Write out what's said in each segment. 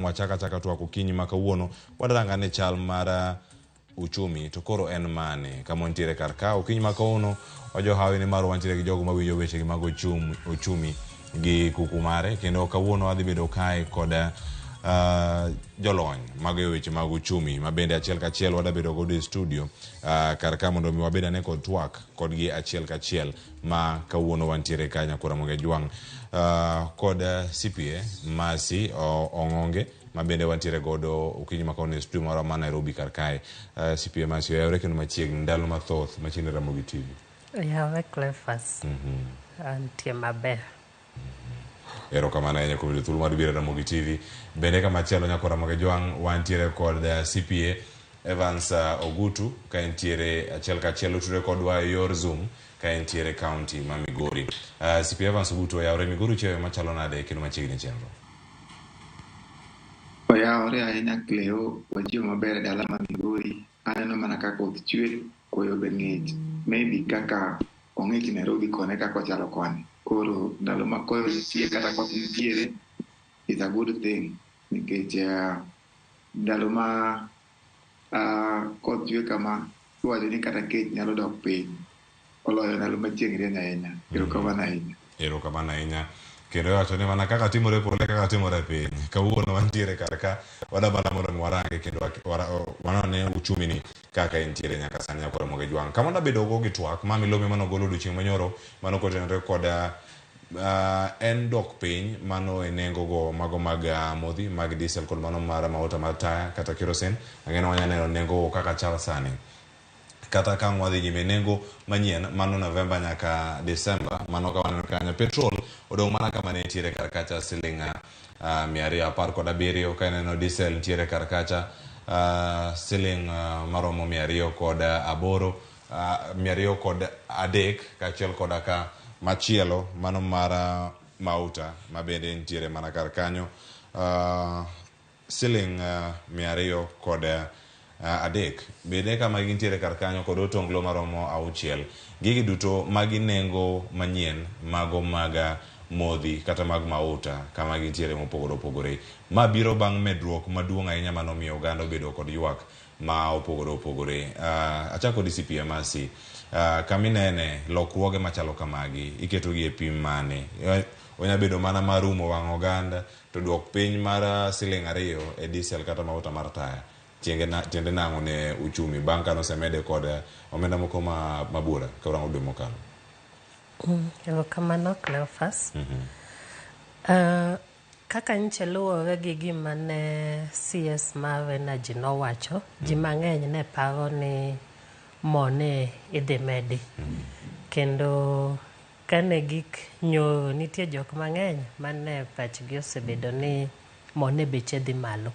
Wachak achaka twak okinyi ma kawuono wadaranga ni chal mar uchumi to koro en mane kama wantiere kar ka okinyi ma kawuono wajohawi ni mar wantiere gi jogo mawinjo weche gi mag ochum, ochumi gi kuku mare kendo kawuono wadhi bedo kae kod jolony mag weche mag uchumi ma bende achiel kachiel wada bedo godo e studio kar ka mondo mi wabed ane kod twak kodgi achiel kachiel ma kawuono wantiere ka Nyakura Moge Jwang' kod CPA Mercy Ong'onge ma bende wantiere godo okinyi ma kawuono e studio marwa ma Nairobi kar kae. CPA Mercy oyawore kendo machiegni ndalo mathoth machiegni Ramogi TV. Oyawe Cleophas. Antie maber. Erokamano ahinya kuom yudo thuolo mar biro e Ramogi TV. Bende kamachielo Nyakora Moge Jwang' wantiere kod CPA Evans Ogutu ka entiere achiel kachiel otudore kodwa e yor Zoom ka entiere county ma Migori. CPA Evans Ogutu oyawore Migori chiayo machalo nade kendo machiegni chenro? Oyawore ahinya Cleo, wachiewo maber e dala ma Migori. Aneno mana ka koth chwe, koyo be ng'ich. Maybe kaka ong'ich Nairobi koni e kaka ochalo koni. Koro ndalo ma koyo nitie kata koth nitiere is a good thing nikech ndalo ma koth chwe kama iwacho ni kata kech nyalo dok piny oloyo ndalo ma chieng' rieny ahinya. Erokamano ahinya. Erokamano ahinya. Kendo iwacho ni mana kaka timore e polo e kaka timore e piny. Kawuono wantiere kar ka wadwa mana mondo mi warange kendo wanone uchumi ni kaka entiere nyaka sani Nyakora Moge Jwang'. Kama wadwa go gi twak ma milome manogol odiochieng' manyoro mano kotenore kod en dok piny mano e nengo go mago mag modhi mag diesel kod mano mar mauta mar taya kata kerosene. Ang'e ni wanya neno nengo go kaka chal sani. Kata ka ang' wadhi nyime nengo manyien mano Novemba nyaka Desemba mano ka waneno kanyo petrol odong' mana kama ne nitiere kar kacha siling 217 ka ineno diesel nitiere kar kacha siling maromo 208 203 kaachiel koda ka machielo mano mar mauta ma bende nitiere mana kar kanyo siling 203. Bende kama gintiere kar kanyo kod otonglo maromo 6. Gigi duto magi nengo manyien mago mag modhi kata mag mauta kama gintiere mopogore opogore. Ma biro bang' medruok maduong' ahinya manomiyo oganda obedo kod ywak ma opogore opogore. Achako kodi CPA Mercy. Kaminene lokruoge machalo kamagi iketo gi e pim mane? Onya bedo mana mar umo wang' oganda to duok piny mar siling 2 e diesel kata mauta mar taya. Tiende nang'o ne uchumi bang' kane osemede kod omenda moko ma mabura ka dwe mokalo? Erokamano Cleophas. Kaka nche luwore gi gima ne CS mar Energy nowacho, ji mang'eny ne paro ni mo ne idhi medi. Kendo kane gik nyoro nitie jok mang'eny mane pachgi osebedo ni mo ne beche dhi malo.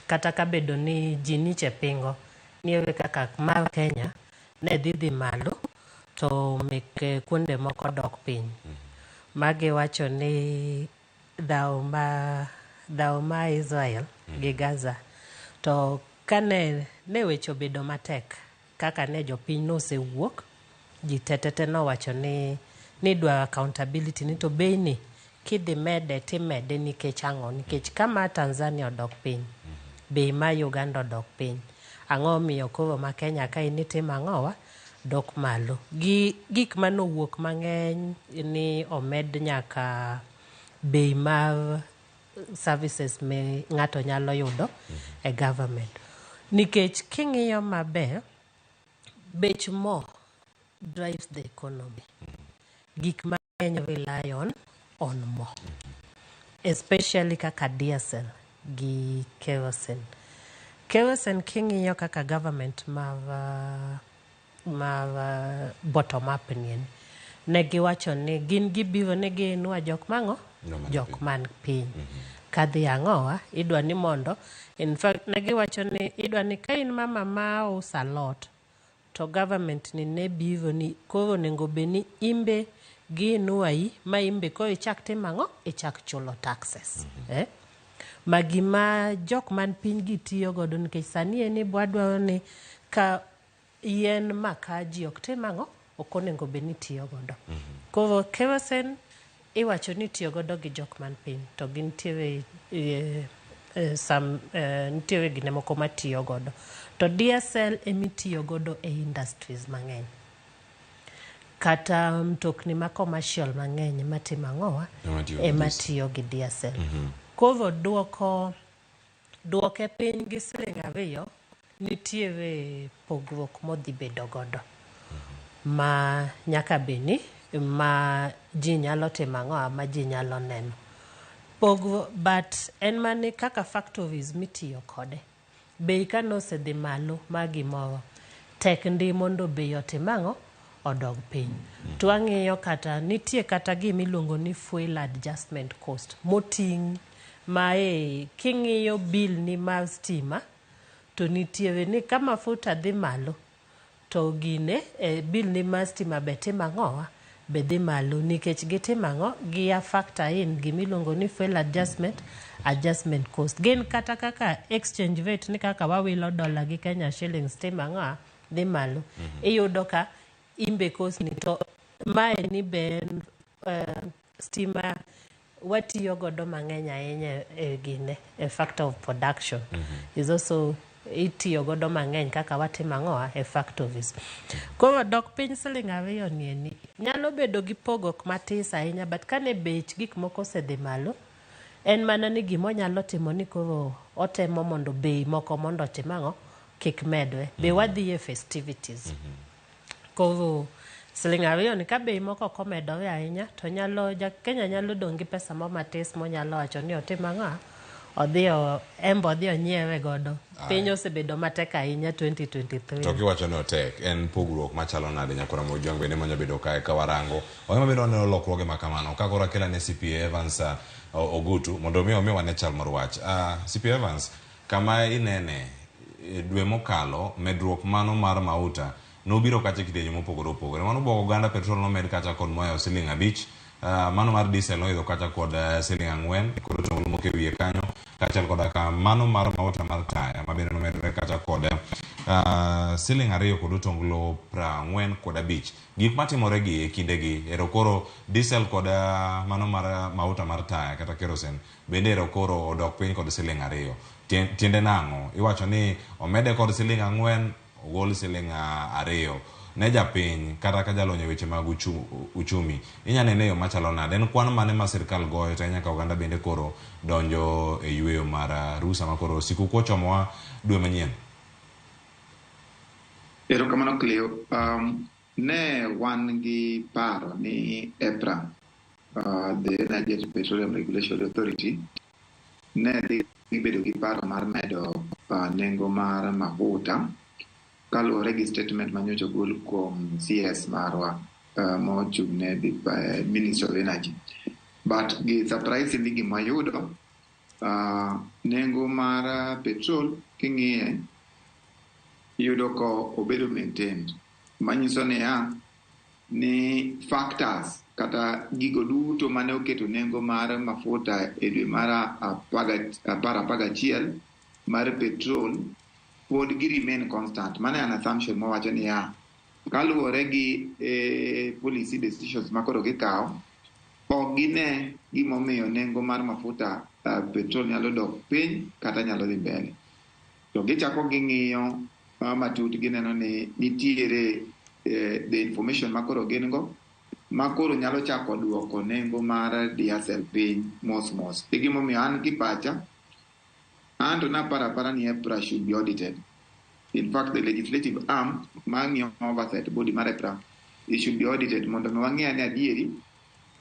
Kata kabedo ni ji nyiche pingo ni ere kaka mar Kenya ne dhi dhi malo to meke kuonde moko dok piny. Magiwacho ni dhawo ma Israel gi Gaza to kane ne weche obedo matek kaka ne jopiny nosewuok ji tetete nowacho ni nidwaro accountability ni to bei ni kidhi mede timede nikech ang'o? Nikech kama Tanzania odok piny, bei ma Uganda odok piny, ang'o miyo koro ma Kenya ka in itimo ang'owa dok malo. Gi gik manowuok mang'eny ni omed nyaka bei mar services me ng'ato nyalo yudo e government. Nikech king'iyo maber, bech mo drives the economy. Gik mang'eny rely on mo. Especially kaka diesel gi kerosene. Kerosene king'iyo kaka government mar bottom up ni ne giwacho ni gin gibiro ne giinua jok mang'o? Jok man piny. Kadhi ang'owa, idwa ni mondo, in fact ne giwacho ni idwa ni ka in mama ma uso alot, to government ni ne biro ni koro onego bed ni imbe giinuai ma imbe koro ichak timo ang'o? Ichak chulo taxes. Ma gima jok man piny gi tiyo godo nikech sani en ni wadwaro ni ka yien maka ji ok tim ang'o? Ok onego bed ni tiyo godo. Koro kerosene Iwacho ni itiyo godo gi jok man piny to gintiere some nitiere gine moko matiyo godo. To diesel emitiyo godo e industries mang'eny. Kata mtokni ma commercial mang'eny ema timo ang'owa? Ema tiyo gi diesel. Koro duoko duoke piny gi siling 2 nitiere pogruok modhi bedo godo ma nyaka bed ni ma ji nyalo timo ang'owa ma ji nyalo neno. Pogruok but en mani kaka factories mitiyo kode. Bei kane osedhi malo ma gimoro, tek ndi mondo bei otim ang'o? Odog piny. To wang'iyo kata nitie kata gima iluongo ni fuel adjustment cost moting' ma e king'iyo bill ni mar stima to nitiere ni ka mafuta dhi malo to gine e bill ni mar stima be timo ang'owa? Be dhi malo nikech gitimo ang'o? Gia factor in gima iluongo ni fuel adjustment cost. Gin kata kaka exchange rate ni kaka wawilo dollar gi Kenya shillings timo ang'owa? Dhi malo. Iyudo ka imbe cost ni to mae ni be en stima watiyo godo mang'eny ahinya e gine e factor of production is also itiyo godo mang'eny kaka watimo ang'owa e factories. Koro dok piny siling 2 ni eni nyalo bedo gi pogruok matis ahinya but kane bech gik moko osedhi malo en mana ni gima onyalo timo ni koro otemo mondo bei moko mondo otim ang'o kik medre. Be wadhi e festivities. Koro siling 2 ni ka bei moko ok omedore ahinya to nyalo ja Kenya nyalo dong' gi pesa mo matis monyalo wacho ni otim ang'o odhi o embe odhi onyiewe godo. Piny osebedo matek ahinya 2023. To kiwacho ni otek, en pogruok machalo nade nyakwara Mojwang' bende manya bedo kae ka warango. Wang'e bende waneno lokruoge ma kamano. Ka koro akela ne CPA Evans Ogutu mondo mi omi wane chal mar wach. CPA Evans, kama inene dwe mokalo medruok mano mar mauta nobiro kacha e kidienje mopogore opogore. Mano bwogo oganda petrol nomed kacha kod moya siling 5. Mano mar diesel noidho kacha kod siling 4 kod otonglo moko e wiye kanyo kaachiel koda ka mano mar mauta mar taya ma bende nomedore kacha kod siling 2 kod otonglo 45. Gik matimore gi e kinde gi ero koro diesel kod mano mar mauta mar taya kata kerosene bende ero koro odok piny kod siling 2. Tiende nang'o? Iwacho ni omede kod siling 4 ogol siling 2 ne japiny kata ka jalony e weche mag uchumi. Inya nene e yo machalo nade? En kwan mane ma sirkal goyo to ahinya ka oganda bende koro donjo e yweyo mar rusa ma koro sikuku ochomowa dwe manyien? Erokamano Cleo. Ne wan gi paro ni EPRA, the Energy and Petroleum Regulatory Authority, ne dhi bedo gi paro mar medo nengo mar mafuta kaluwore gi statement manyocha ogol kuom CS marwa mochung' ne Ministry of Energy. But gi surprisingly gima wayudo, nengo mar petrol king'iye iyudo ka obedo maintained. Manyiso niya, ni factors kata gigo duto mane oketo nengo mar mafuta e dwe mar 11 mar petrol pod gi remain constant. Mano en assumption mawacho niya, kaluwore gi policy decisions ma koro gikawo, ok gine gimomiyo nengo mar mafuta petrol nyalo dok piny kata nyalo dhi mbele. To gichako ging'iyo matut gineno ni nitiere the information ma koro gin go ma koro nyalo chako duoko nengo mar diesel piny mos mos. E gimomiyo an gi pacha, an to naparo apara ni EPRA should be audited. In fact, the legislative arm mang'iyo oversight body mar EPRA, it should be audited mondo mi wang'e ni adieri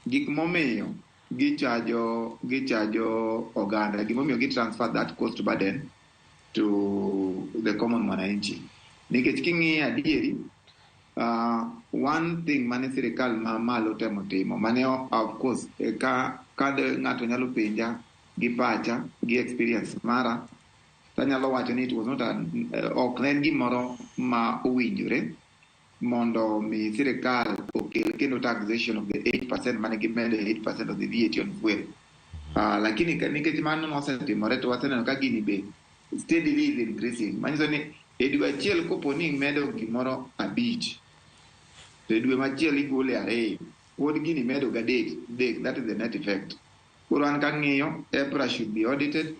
gik momiyo gichajo oganda, gimomiyo gi transfer that cost burden to the common mwananchi. Nikech king'iyo adieri, one thing mane sirikal ma malo temo timo, mane of course ka ng'ato nyalo penja gi pacha, gi experience mara, tanyalo wacho ni it was not ok ne en gimoro ma owinjore mondo mi sirikal okel kendo taxation of the 8% mane gimedo 8% of the VAT on fuel. Lakini nikech mano nosetimore to waseneno ka gini be steadily is increasing. Manyiso ni e dwe achiel kopo ni imedo gimoro 5, to e dwe machielo igole 2. Pod gini medo gadek dek, that is the net effect. Koro an kang'iyo, EPRA should be audited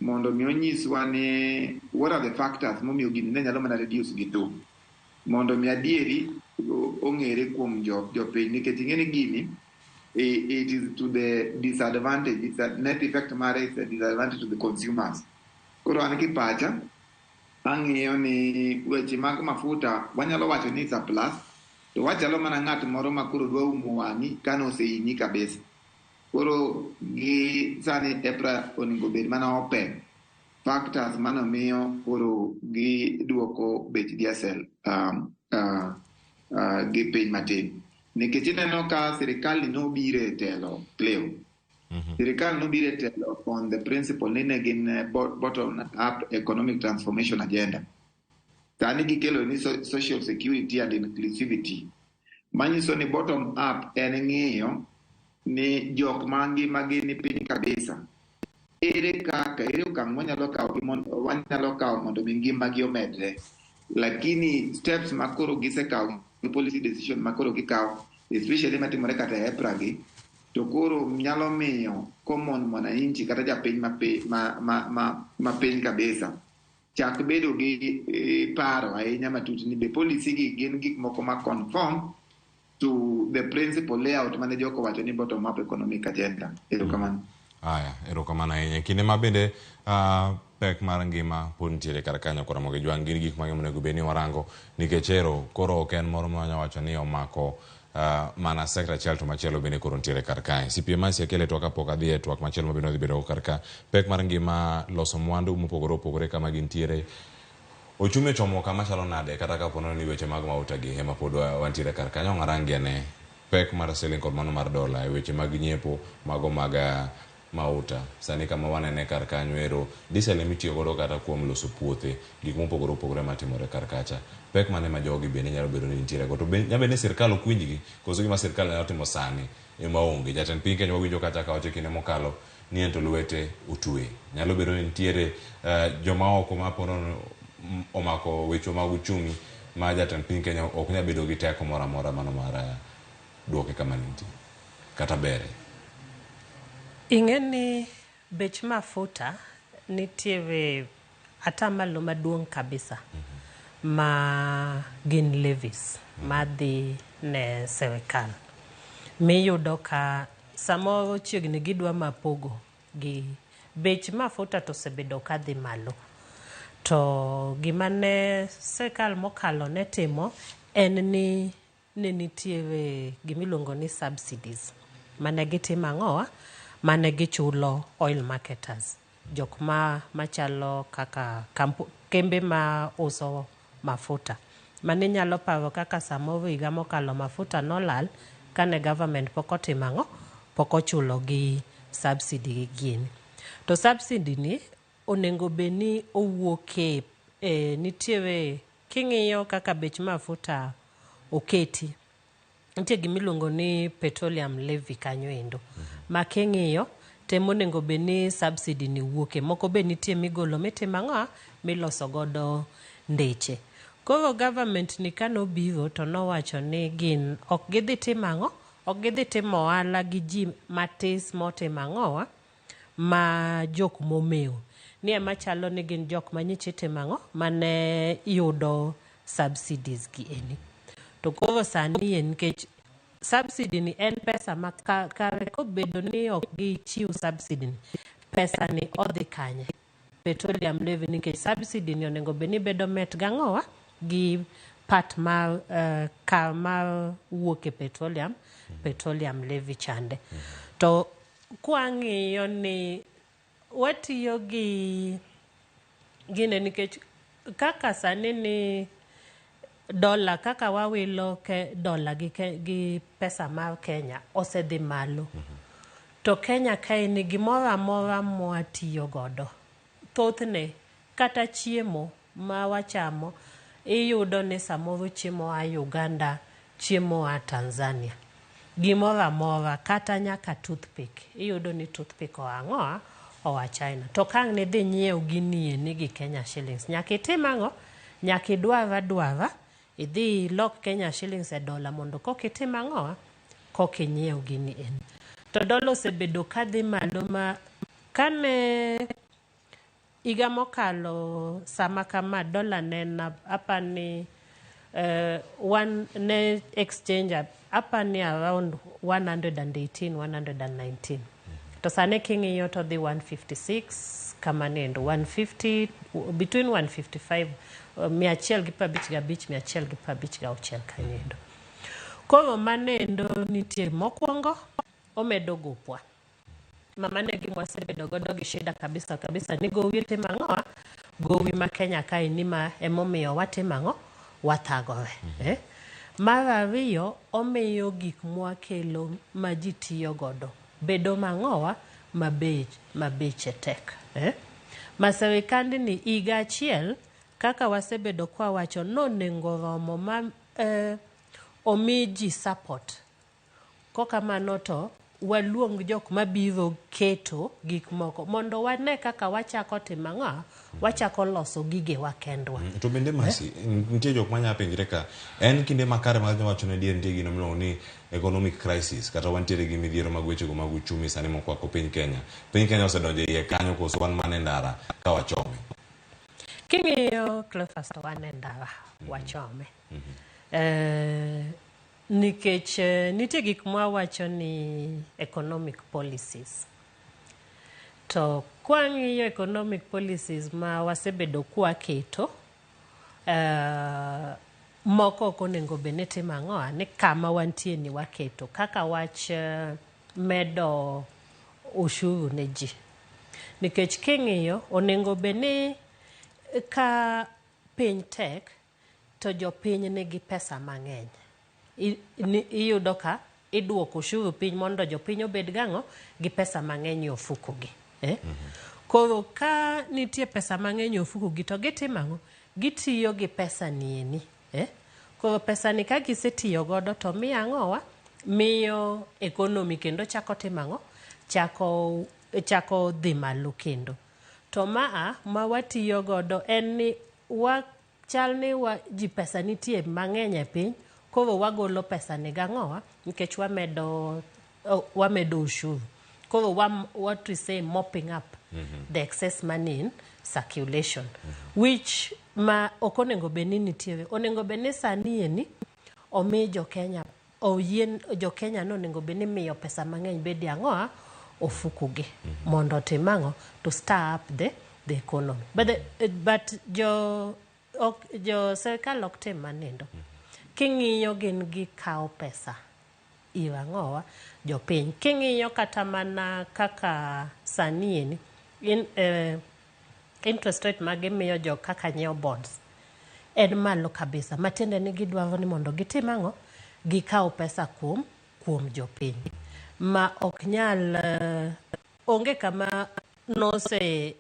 mondo mi onyiswa ni what are the factors momiyo gini ne nyalo mana reduce gi 2, mondo mi adieri ong'ere kuom jopiny, nikech ing'e ni gini it is to the disadvantage, it's a net effect mare is a disadvantage to the consumers. Koro an kipacha ang'iyo ni weche mag mafuta wanyalo wacho ni it's a plus, to wachalo mana ng'at moro ma koro dwa umo wang'i kane oseinyi kabisa. Koro gi sani EPRA onego bed mana open factors manomiyo koro giduoko bech diesel gi piny matin, nikech ineno ka sirikal ni nobiro e telo, Cleo. Sirikal nobiro e telo on the principle ni ne gin bottom up economic transformation agenda. Sani gikelo ni social security and inclusivity, manyiso ni bottom up en ng'iyo ni jok ma ngimagi ni piny kabisa, ere kaka, ere okang' wanyalo kawo mondo mi ngimagi omedre. Lakini steps ma koro gisekawo gi policy decision ma koro gikawo, especially matimore kata e EPRA gi, to koro nyalo miyo common mwananchi kata japiny ma piny kabisa chak bedo gi paro ahinya matut ni be policy gi gin gik moko ma conform to the principle layout mane joko wacho ni bottom up economic agenda. Erokamano. Aya, erokamano ahinya. Kinde ma bende pek mar ngima pod nitiere kar kanyo koro gi jwang' gin gik mang'eny monego bed ni warango, nikech ero koro ok en moro ma wanya wacho ni omako mana sekta achiel to machielo bende koro nitiere kar kae. CPA Mercy akele twak kapok adhi e twak machielo ma bende wadhi bedo go kar ka. Pek mar ngima, loso mwandu mopogore opogore kama gintiere. Ochumi ochomo kama chalo nade kata kapo ni weche mag mauta gi ema pod wantiere kar kanyo ng'arangi ane pek mar siling kod mano mar dola e weche mag nyiepo mago mag mauta sani kama wanene kar kanyo ero diesel ema itiyo godo kata kuom loso puothe, gik mopogore opogore matimore kar kacha. Pek mane ma jogi bende nyalo bedo ni nitiere go? To nyalo bedo ni sirkal ok winjgi koso gima sirkal nyalo timo sani ema onge. Jatend piny Kenya wawinjo kata ka wacho kinde mokalo ni en to lwete otwe. Nyalo bedo ni nitiere joma oko ma ponono omako weche mag uchumi ma jatend piny Kenya ok nyal bedo gi teko moro amora mano mar duoke kama nitie kata bere. Ing'e ni bech mafuta nitiere atamalo maduong' kabisa ma gin levies madhi ne sirikal, miyudo ka samoro chiegni gidwa mapogo gi bech mafuta to osebedo kadhi malo. To gima ne sirikal mokalo ne timo en ni ne nitiere gimiluongo ni subsidies mane gitimo ang'owa, mane gichulo oil marketers, jok ma machalo kaka kembe ma uso mafuta. Mane nyalo paro kaka samoro higa mokalo mafuta nolal kane government pok otimo ang'o, pok ochulo gi subsidy gi gini. To subsidy ni onego bed ni owuok e nitiere king'iyo kaka bech mafuta oketi, nitie gimiluongo ni petroleum levy kanyo endo ma king'iyo temo onego bed ni subsidy ni wuoke. Moko be nitie migolo mitimo ang'o, miloso godo ndeche. Koro government ni kanobiro to nowacho ni gin ok gidhi timo ang'o, ok gidhi timo ohala gi ji matis motimo ang'owa, ma jok momewo ni ema chalo ni gin jok manyiche timo ang'o, mane yudo subsidies gi eni. To koro sani en nikech subsidy ni en pesa ma kare kobedo ni ok gichiw subsidy ni, pesa ni odhi kanye? Petroleum levy, nikech subsidy ni onego bed ni bedo met gang'owa gi part mar kar mar wuok e petroleum levy chande. To kwang'iyo ni watiyo gi gine nikech kaka sani ni dola kaka wawilo ke dola gi pesa mar Kenya osedhi malo. To Kenya kae ni gimoro amora mwatiyo godo, thothne kata chiemo ma wachamo, iyudo ni samoro chiemo a Uganda, chiemo a Tanzania. Gimoro amora kata nyaka toothpick, iyudo ni toothpick oa ang'oa, oa China. To ka ang' nidhi nyiew gini eni gi Kenya shillings, nyaka itim ang'o? Nyaka idwar adwara, idhi ilok Kenya shillings e dola mondo koka itim ang'oa? Koka inyiew gini en. To dola osebedo kadhi malo ma kane higa mokalo sama kama dola ne en apani one ne exchange apani around 118 119 to sani king'iyo to dhi 156 kama nendo 150 between 155 155 156 kanyo. Koro manendo nitie mokwongo omedo gopwa. Mama ne gima wasebedo godo gi shida kabisa kabisa ni gowi timo ang'o? Gowi ma Kenya kae ni ma emomiyo watimo ang'o? Wathagore. Eh? Mar ariyo, omiyo gik mwakelo ma ji tiyo godo bedo mang'owa ma beche tek. Eh? Ma sirikand ni higa achiel kaka wasebedo kwawacho nonego romo ma omi ji support. Kokamano to waluong jok mabiro keto gik moko mondo wane kaka wachako timo ang'o? Wachako loso gigewa kendwa. To bende Mercy, nitie jok manya penjre ka en kinde makare mar wacho ne dier nitie gino miluongo ni economic crisis kata wantiere gi midhiero mag wechego mag uchumi sani mokwako piny Kenya. Piny Kenya osedonjo e iye kanyo koso wan mana e ndara ka wachome. King'iyo Cleophas to wan e ndara wachome. Nikech nitie gik mwawacho ni economic policies. To kwang'iyo economic policies ma wasebedo kwaketo, moko ok onego bed ni timo ang'o ni kama wantie ni waketo kaka wach medo ushuru ne ji. Nikech king'iyo onego bed ni ka piny tek to jopiny nigi pesa mang'eny. Iyudo ka iduoko ushuru piny mondo jopiny obed gang'o gi pesa mang'eny e ofuko gi. Eh? Koro ka nitie pesa mang'eny e ofuko gi to gitimo ang'o? Gitiyo gi pesa ni eni. Eh? Koro pesa ni ka gisetiyo godo to miyo ang'owa? Miyo economy kendo chako timo ang'o? Chako dhi malo kendo. To maa ma watiyo godo en ni wa chal ni wa, ji pesa nitie mang'eny e piny, koro wagolo pesa ni gang'owa nikech wamedo ushuru. Koro what we say mopping up the excess money in circulation, which ma ok onego bed ni nitiere. Onego bed ni sani eni omi jo Kenya oyien jo Kenya no onego bed ni miyo pesa mang'eny bedi ang'oa ofuku gi mondo otim ang'o to stir up the economy. But jo ok jo sirikal ok tim manendo. King'iyo gin gikawo pesa ir ang'owa jopiny. King'iyo kata mana kaka sani eni interest rate ma gimiyo jo kaka nyiewo bonds en malo kabisa. Matiende ni gidwaro ni mondo gitim ang'o? Gikaw pesa kuom jopiny. Ma ok nyal onge kama nose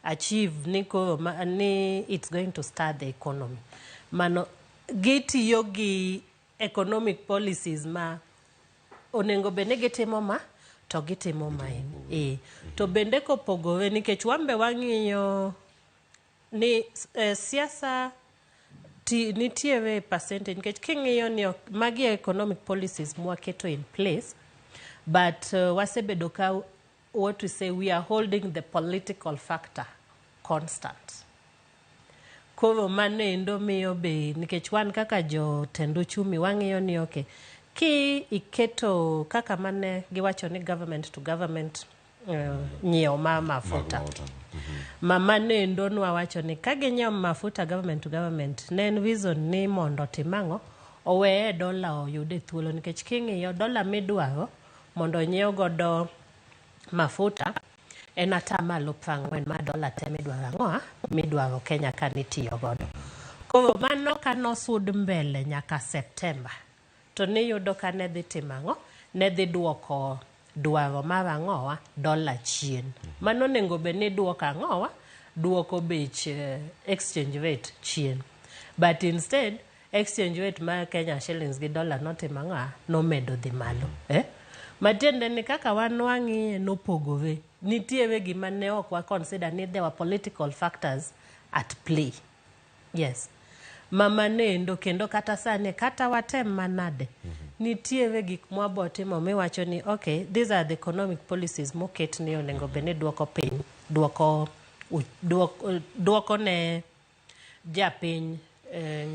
achieve ni koro ni it's going to start the economy. Mano gitiyo gi economic policies ma onego bed ni gitimo ma to gitimo maeni. To bende kopogore nikech wan be wang'iyo ni siasa nitiere percentage nikech king'iyo ni magi economic policies mwaketo in place but wasebedo ka what we say we are holding the political factor constant. Koro mano endo miyo be nikech wan kaka jotend uchumi wang'iyo ni okay ki iketo kaka mane giwacho ni government to government nyiewo mar mafuta. Ma mano endo nwawacho ni ka ginyiewo mafuta government to government ne en reason ni mondo otim ang'o oweye dola oyude thuolo nikech king'iyo dola midwaro mondo onyiew godo mafuta en atamalo 40 mar dola te midwaro ang'o midwaro Kenya ka nitiyo godo. Koro mano ka nosud mbele nyaka September to niyudo ka ne dhi timo ang'o? Ne dhi duoko dwaro mar ang'owa dola chien. Mano onego bed ni duoko ang'owa? Duoko bech exchange rate chien. But instead exchange rate mar Kenya shillings gi dola notimo ang'o? Nomedo dhi malo. Eh? Matiende ni kaka wan wang'iye nopogore. Nitiere gima ne ok wa consider ni there were political factors at play. Yes. Mama nendo kendo kata sani kata watem manade. Nitiere gik mwabotimo miwacho ni okay, these are the economic policies moket ni onego bed ni duoko piny, duoko ne japiny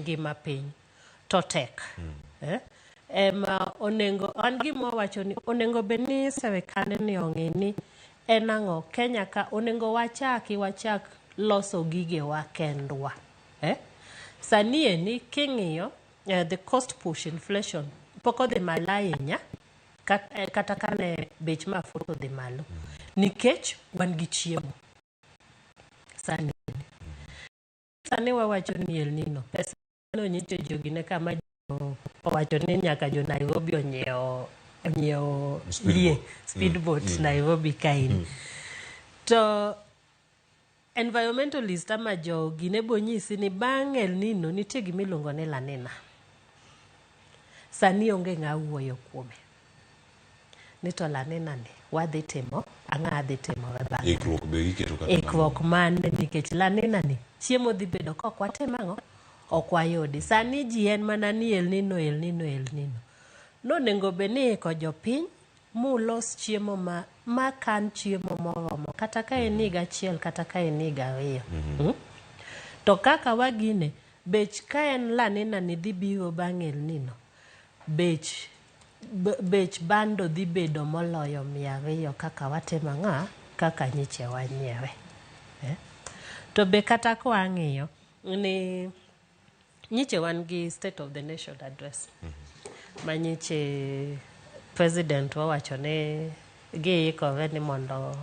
ngima piny to tek. Ema onego an gima wacho ni onego bed ni sirikand ni ong'e ni en ang'o Kenya ka onego wachak loso gigewa kendwa. Sani eni king'iyo the cost push inflation pok odhi malo ahinya kata kane bech mafuta odhi malo nikech wan gi chiemo. Sani wawacho ni El Nino pesa no nyicho jogi ne kama owacho ni nyaka jo Nairobi onyiewo yie speedboat Nairobi kain. To environmentalist ama jogi ne bonyisi ni bang' El Nino nitie gima iluongo ni La Nina. Sani onge ng'a wuoyo kuome. Ni to La Nina ni wadhi timo ang'a dhi timore bang'e. Ikruok be giketo kata Ikruok mane nikech La Nina ni chiemo dhi bedo kok watim ang'o ok wayudi. Sani ji en mana ni El Nino, El Nino, El Nino. Nonego bed ni iko jopiny mulos chiemo ma kan chiemo moromo kata ka en higa achiel kata ka en higa ariyo. To kaka wagine bech ka en La Nina ni dhi biro bang' El Nino, bech bando dhi bedo moloyo 200 kaka watimo ang'a kaka nyiche wanyiewe. To be kata kwang'iyo ni nyiche wan gi State of the Nation address ma nyiche president wawacho ni giikore ni mondo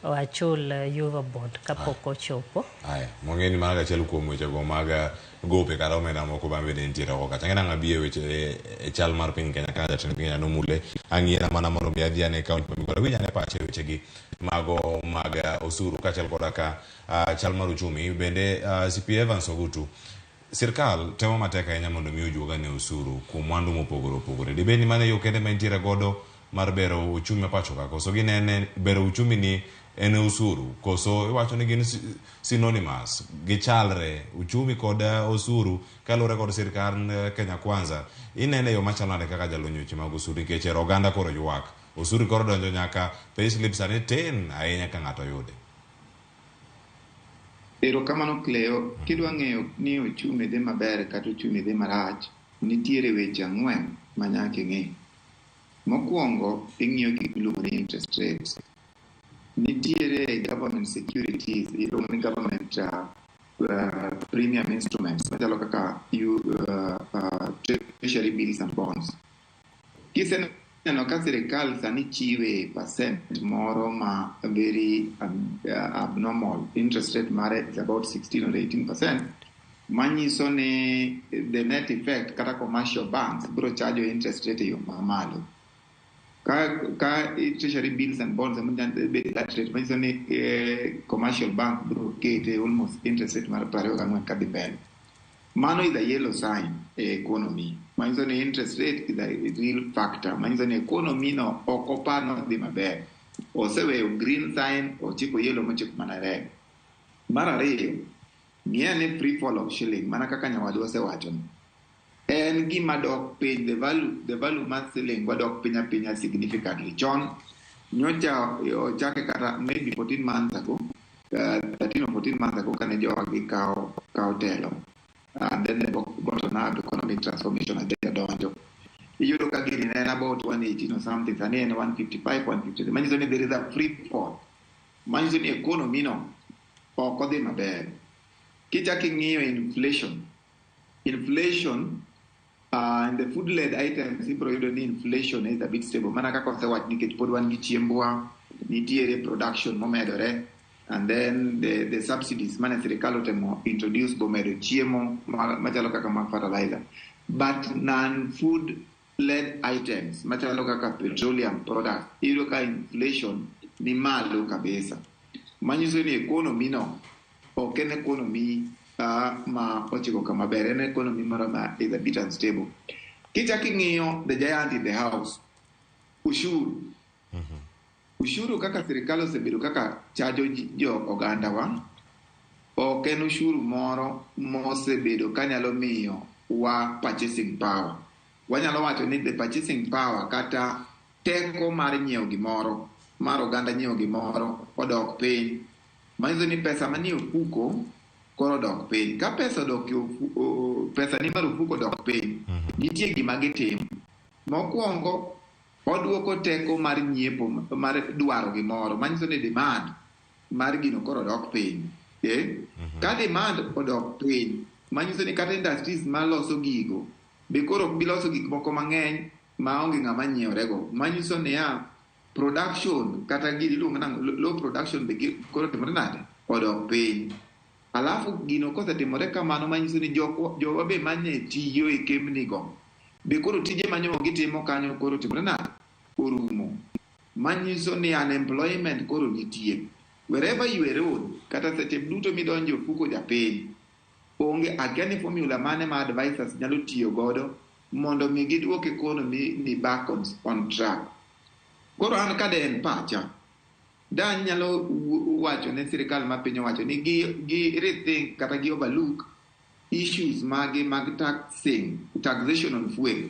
wachul Eurobond kapok ochopo. Aya, mwang'e ni mana achiel kuom wechego mag gope kata omenda moko ma bende nitiere oko kacha. Ang'e nang'a bi e weche e chal mar piny Kenya kaka jatend piny Kenya nomule. Ang'iera mana mondo mi adhi ane kaunti ma Migori. Awinj ane pache e wechegi mago mag osuru kaachiel koda ka chal mar uchumi. Bende CP Evans Ogutu, sirkal temo matek ahinya mondo mi ojuog ane osuru kuom mwandu mopogore opogore. Dibed ni mano e yo kende ma intiere godo mar bero uchumi ma pacho ka? Koso ginene bero uchumi ni en osuru? Koso iwacho ni gin synonymous, gichalre uchumi kod osuru kaluwore kod sirkand Kenya Kwanza? Inene yo machalo nade kaka jalony weche mag osuru nikech ero oganda koro ywak. Osuru koro donjo nyaka payslip sani tin ahinya ka ng'ato yude. Erokamano Cleo, kidwa ng'eyo ni uchumi dhi maber kata uchumi dhi marach, nitiere weche ang'wen ma nyaka ing'e. Mokwongo, ing'iyo gik miluongo ni interest rates. Nitiere government securities, iluongo ni government premium instruments machalo kaka treasury bills and bonds. Kiseneno ka sirikal sani chiwe percent moro ma very abnormal, interest rate mare is about 16 or 18%, manyiso ni the net effect kata commercial banks biro charge interest rate e yo mamalo. Ka treasury bills and bonds ema bet that rate, manyiso ni commercial bank biro kete almost interest rate mar 24 kadhi mbele. Mano is a yellow sign e economy. Manyiso ni interest rate is a real factor. Manyiso ni economy no ok opar nodhi maber. Oseweyo green sign, ochiko yellow mochiko mana red. Mar ariyo, ng'iya ni free fall of shilling, mana kaka nyawadwa osewacho ni. En gima dok piny, the value mar shilling wadok piny apinya significantly. Chon, nyocha ochake kata maybe 14 months ago, 13 or 14 months ago kane jowa kawo telo. And then the bottom up economic transformation agenda donjo. Iyudo ka gini ne en about 118 or something, sani en 155, 153. Manyiso ni there is a free fall. Manyiso ni economy no ok odhi maber. Kichak ing'iyo inflation, inflation in the food-led items ibiro yudo ni inflation is a bit stable. Mana kaka osewach nikech pod wan gi chiembwa, nitiere production momedore, and then the subsidies mane sirikal otemo introduce bomedo chiemo machalo kaka mag fertilizer. But non-food led items machalo kaka petroleum products, iyudo ka inflation ni malo kabisa. Manyiso ni economy no ok en economy ma ochiko kama ber, en economy moro ma is a bit unstable. Kichak ing'iyo the giant in the house, ushuru. Ushuru kaka sirikal osebedo kaka chajo jo ogandawa, ok en ushuru moro mosebedo kanyalo miyo wa purchasing power. Wanyalo wacho ni the purchasing power kata teko mar nyiewo gimoro, mar oganda nyiewo gimoro odok piny. Manyiso ni pesa manie ofuko koro odok piny. Ka pesa odok e pesa ni mar ofuko odok piny, nitie gima gitimo. Mokwongo, oduoko teko mar nyiepo, mar dwaro gimoro, manyiso ni demand mar gino koro odok piny. Ka demand odok piny, manyiso ni kata industries maloso gigo be koro ok bi loso gik moko mang'eny maonge ng'ama nyiewrego. Manyiso niya, production kata gini iluongo nang'o, low production be koro timore nade? Odok piny. Alafu gino kosetimore kamano manyiso ni jowa be mane tiyo e kembni go be koro tije manyo gitimo kanyo koro timore nade? Orumo. Manyiso ni unemployment koro nitie. Wherever you erode, kata seche duto midonjo e ofuko japiny, onge akia ni formula mane ma advisors nyalo tiyo godo mondo mi giduok economy ni back on track. Koro an ka de en pacha, da anyalo wacho ne sirikal ma piny owacho ni gi rethink kata gi overlook issues mage mag taxing, taxation on fuel.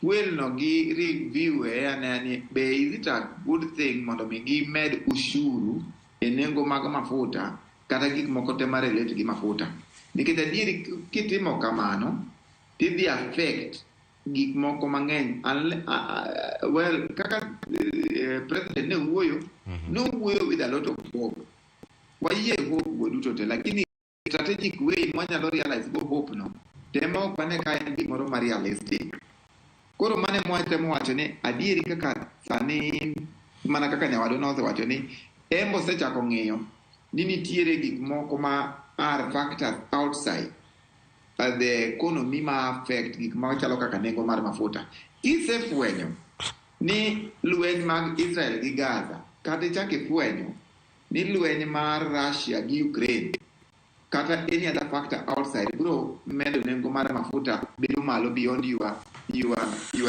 Fuel no gi review e ane ni be is it a good thing mondo mi gimed ushuru e nengo mag mafuta kata gik moko te ma relate gi mafuta. Nikech adieri kitimo kamano, tidhi affect gik moko mang'eny. Well, kaka president ne wuoyo, nowuoyo with a lot of hope. Wayie hope go duto te, lakini strategic way mwanyalo realize go hope no, tema ok wane ka en gimoro ma realistic. Koro mane mwatemo wacho ni adieri kaka sani mana kaka nyawadwa nosewacho ni en osechako ng'iyo ni nitiere gik moko ma are factors outside the economy ma affect gik machalo kaka nengo mar mafuta. Kisefwenyo ni lweny mag Israel gi Gaza, kata ichak ifwenyo ni lweny mar Russia gi Ukraine, kata any other factor outside biro medo nengo mar mafuta bedo malo beyond your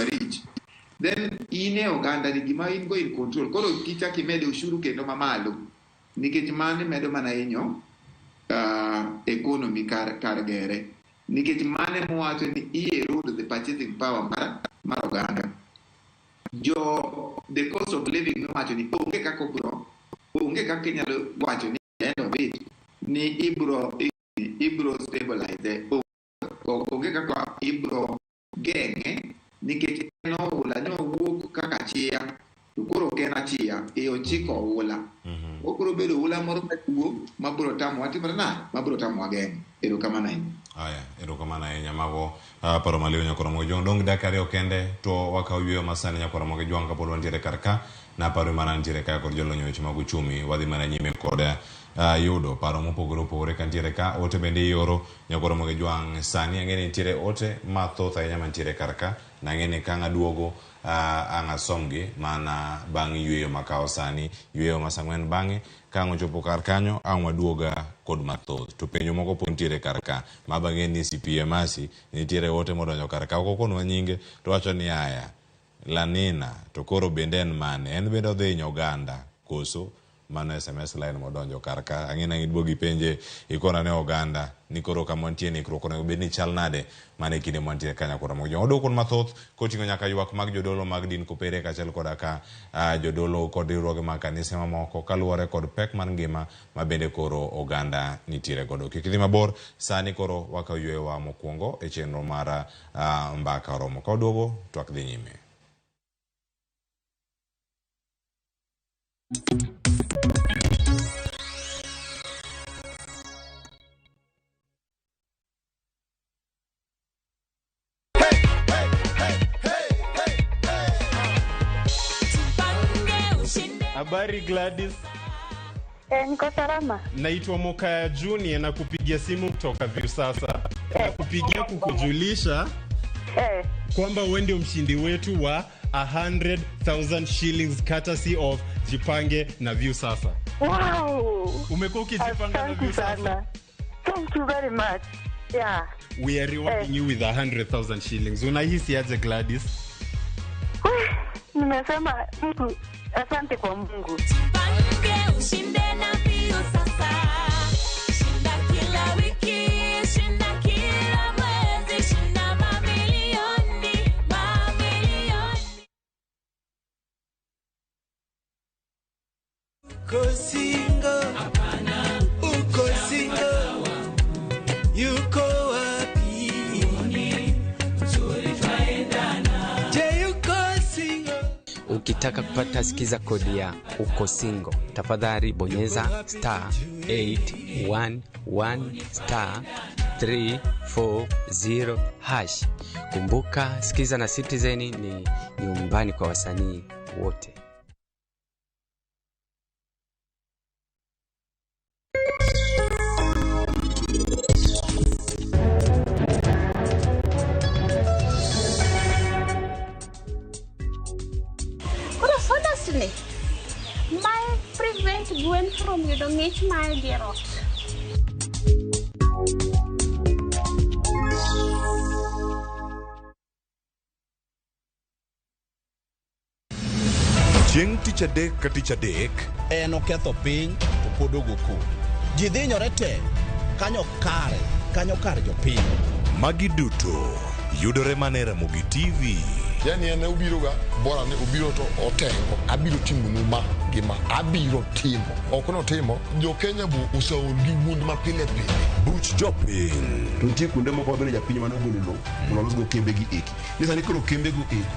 reach. Then in e oganda ni gima in go in control. Koro kichak imedo ushuru kendo mamalo, nikech mano medo mana hinyo economy kar gere. Nikech mano mowacho ni i erode the purchasing power mar oganda. Jo the cost of living nowacho ni onge kaka obro, onge kaka inyalo wacho ni end of it ni ibro stabilize, onge kaka ibro geng'e nikech en oula ne owuok kaka chia to koro ok en achia e ochiko oula. Obiro bedo oula moro maduong' mabiro tamowa timore nade? Mabiro tamowa geng'o. Erokamano ahinya. Aya, erokamano ahinya. Mago paro maliw nyakwar Ramogi Jwang'. Dong' dakika ariyo kende to wakawo yueyo masani nyakwar Ramogi Jwang' kapod wantiere kar ka. Naparo mana nitiere ka kod jolony e weche mag uchumi. Wadhi mana nyime kod yudo paro mopogore opogore kantiere ka. Ote bende ioro nyakwar Ramogi Jwang'. Sani ang'e ni nitiere ote mathoth ahinya mantiere kar ka. Nang'e ni ka ang' aduogo ang' asomgi mana bang' yueyo makawo sani. Yueyo ma saa ang'wen bang'e ka ang' ochopo kar kanyo ang' waduoga kod mathoth. To penjo moko pod nitiere kar ka. Ma bang'e ni CPA Mercy nitiere ote modonjo kar ka. Ok okonwa nyinge to wacho ni aya Lanina to koro bende en mane? En bende odhi hinyo oganda koso? Mano SMS line modonjo kar ka. Ang'e ni ang' iduogo ipenje ikona ne oganda ni koro kama wantie ni ikruok onego bed ni chal nade mana e kinde mwantie ka nyakwar Ramogi Jwang'. Waduoko kuond mathoth koting'o nyaka ywak mag jodolo mag din kopere kaachiel koda ka jodolo kod riwruoge mag kanise mamoko kaluwore kod pek mar ngima ma bende koro oganda nitiere godo. Kik idhi mabor, sani koro wakawo yueyowa mokwongo e chenro mar mbaka oromo. Ka waduogo, twak dhi nyime. Habari Gladys. Niko salama. Naitwa Mokaya Junior na kupigia simu kutoka Viusasa. Nakupigia kukujulisha kwamba wewe ndio mshindi wetu wa 100,000 shillings courtesy of Jipange na Viusasa. Wow. Umekuwa ukijipanga na Asante Viusasa? sana. Thank you very much. Yeah. We are rewarding you with 100,000 shillings. Unahisi aje Gladys? Nimesema mtu asante kwa Mungu. Jipange ushinde na Viusasa. Shinda kila wiki, shinda kila mwezi, shinda mamilioni, Uko single? Uko single? Yuko wapi? Je, yuko single? Ukitaka kupata sikiza kodi ya uko single, tafadhali bonyeza star 811 star 340 hash. Kumbuka, sikiza na Citizen ni nyumbani kwa wasanii wote. Koro sodas ni mae prevent gwen from yudo ng'ich mae dier ot. Chieng' tich adek ka tich adek. En oketho piny to pod ogo koko. Ji dhinyore te kanyo kare, kanyo kar jopiny. Magi duto yudore mana e Ramogi TV. Yani en obiroga bora ni obiro to otengo abiro timonu ma gi ma abiro timo ok notimo jo Kenya bu oseol gi wuond ma pile pile. Buch jopiny. To nitie kuonde moko mabende japiny mane ogolo lowo mondo olosgo kembe gi eki. Ni sani koro kembe go eko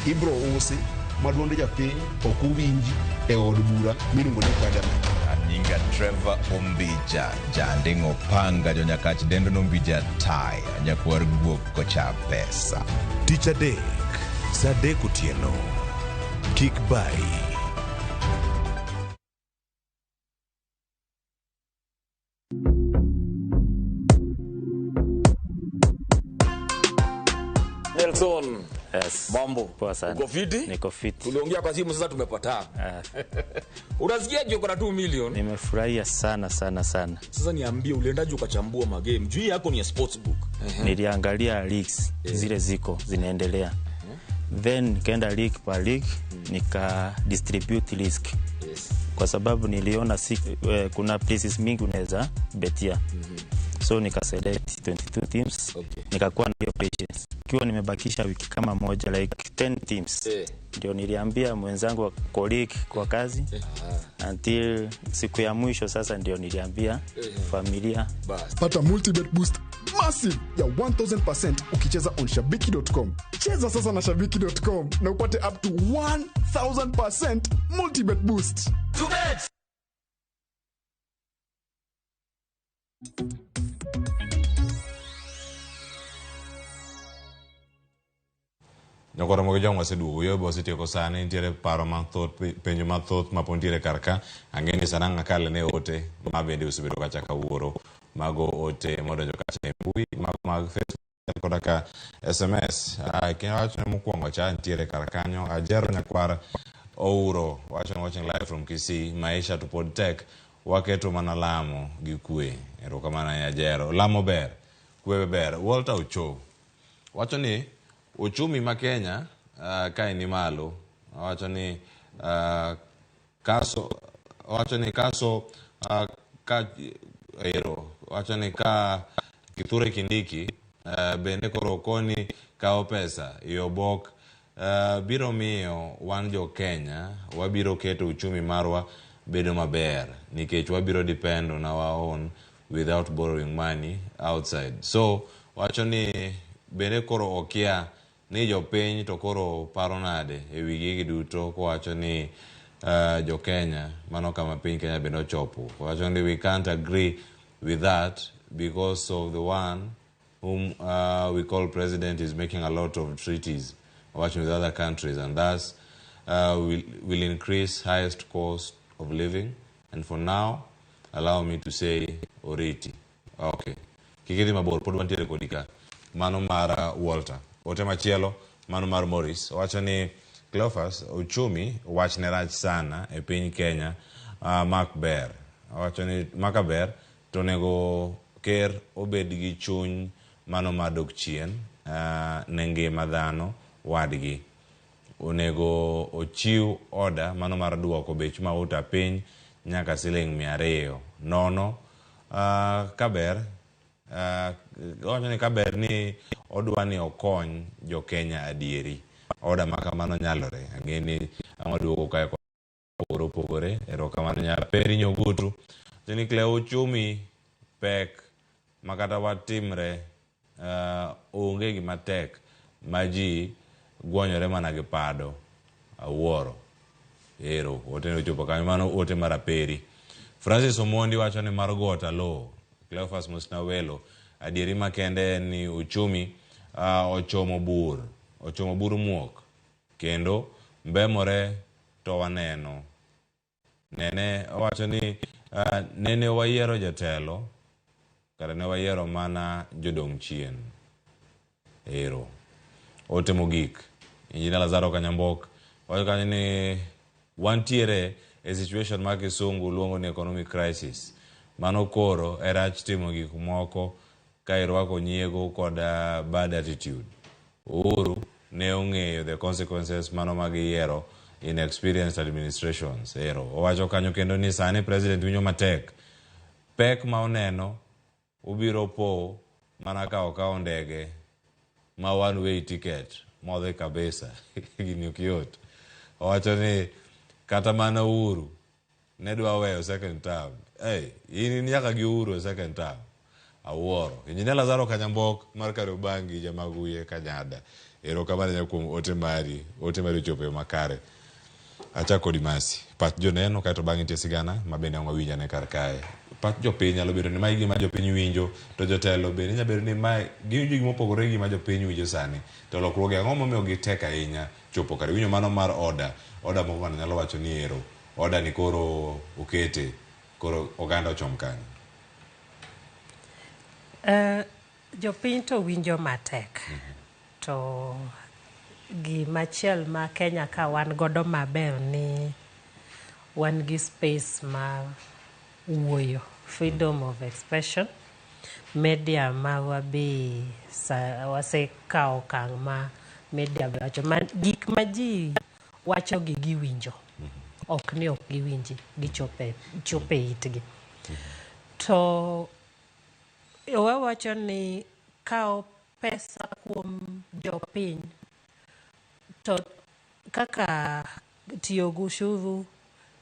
ibro usi ma duond japiny ok owinji e od bura miluongo ni parliament. Anyinga Trevor Ombija, janding'o panga jonyakach dendo nombija taya, nyakwar guok kocha pesa. Tich adek, saa adek otieno. Kik bayi. Nelson. Yes. Mambo. Poa sana. Uko fiti? Niko fiti. Tuliongea kwa simu sasa tumepatana. Unasikiaje uko na 2 million? Nimefurahia sana sana sana. Sasa niambie uliendaje ukachambua magame? Juu hii yako ni ya sportsbook. Niliangalia leagues zile ziko zinaendelea. Then nikaenda league per league nika distribute risk. Kwa sababu niliona kuna places mingi unaweza betia. So nika select 22 teams. Nikakuwa na hiyo patience. Ikiwa nimebakisha wiki kama moja like 10 teams. Ndio niliambia mwenzangu wa colleague kwa kazi until siku ya mwisho sasa ndio niliambia familia. Pata multibet boost massive ya 1000% ukicheza on shabiki.com. Cheza sasa na shabiki.com na upate up to 1000% multibet boost. Nyakoro Ramogi Jwang' waseduogo yo be wasetieko sani nitiere paro mathoth penjo mathoth ma pod nitiere kar ka ang'e ni sani ang' akal ne ote ma bende osebedo kacha kawuoro mago ote modonjo kacha e mbui mago mag Facebook koda ka SMS. Wacho ni mokwongo cha nitiere kar kanyo Ajero Nyakwar Ouro wacho ni watching live from Kisii maisha to pod tek waketo mana lamo gi kwe. Erokamano ahinya Ajero. Lamo ber, kwe be ber. Walter Ocho wacho ni uchumi ma Kenya kae ni malo. Wacho ni kaso wacho ni kaso ka ero wacho ni ka Kithure Kindiki bende koro koni kawo pesa e obok biro miyo wan jo Kenya wabiro keto uchumi marwa bedo maber nikech wabiro depend on our own without borrowing money outside. So wacho ni bende koro okia ni jopiny to koro paro nade e wi gigi duto kowacho ni jo Kenya mano kama piny Kenya bende ochopo. Wacho ni we can't agree with that because of the one whom we call president is making a lot of treaties working with other countries, and thus will increase highest cost of living. And for now, allow me to say oriti. Okay. Kik idhi mabor, pod wantiere kodi ka. Mano mar Walter. Ote machielo, mano mar Morris. Owacho ni Cleophas, uchumi wachne rach sana e piny Kenya, mak ber. Owacho ni maka ber, to onego ker obed gi chuny mano mar dok chien ne ngima dhano wadgi. Onego ochiw order mano mar duoko bech mauta piny nyaka siling 200. Nono kaber, owacho ni kaber ni odwa ni okony jo Kenya adieri. Order ma kamano nyalore. Ang'e ni ang' waduogo kae mopogore opogore. Erokamano Nyaperi Nyogutu. Wacho ni Cleo uchumi pek makata watimre onge gima tek ma ji gwonyore mana gi pado. Awuoro. Ero, ote ochopo kanyo, mano ote mar Aperi. Francis Omondi wacho ni mar got alo. Cleophas Mosna Welo, adieri makende en ni uchumi ochomo bur, ochomo bur muok. Kendo mbemore to waneno. Nene owacho ni nene wayiero jatelo, kata ne wayiero mana jodong chien. Ero. Ote mogik. Injinia Lazaro Kanyambok wacho kanyo ni wantiere e situation ma kisungu luongo ni economic crisis. Mano koro e rach timo gik moko ka irwako nyiego kod bad attitude. Uhuru ne ong'eyo the consequences mano mag yiero inexperienced administrations. Ero. Owacho kanyo kendo ni sani president winjo matek. Pek ma oneno obiro po mana ka okawo ndege ma one way ticket modhi kabisa. Gini ok yot. Owacho ni kata mana Uhuru ne dwa weyo second term. Hey, in nyaka gi Uhuru e second term. Awuoro. Injinia Lazaro Kanyambok mar Kariobangi Jamaguye Kanyada. Erokamano ahinya kuom ote mari. Ote mari ochopo e yo makare. Achako kodi Masi. Pach joneno kaeto bang'e nitie sigana ma bende ang' wawinj ane kar kae. Pach jopiny nyalo bedo ni mae gima jopiny winjo to jotelo bende nyalo bedo ni mae giwinjo gima opogore gi gima jopiny winjo sani. To lokruoge ang'o momiyo gitek ahinya chopo kare. Iwinjo mano mar order. Order moko ng'ato nyalo wacho ni ero. Order ni koro okete. Koro oganda ochom kanyo. Jopiny to winjo matek. To gimachiel ma Kenya ka wan godo maber ni wan gi space mar wuoyo, freedom of expression. Media marwa be wasekawo okang' ma media be wacho. Gik ma ji wacho gi giwinjo. Ok ni ok giwinji, gichope chope itgi. To wawacho ni kawo pesa kuom jopiny to kaka tiyo gi ushuru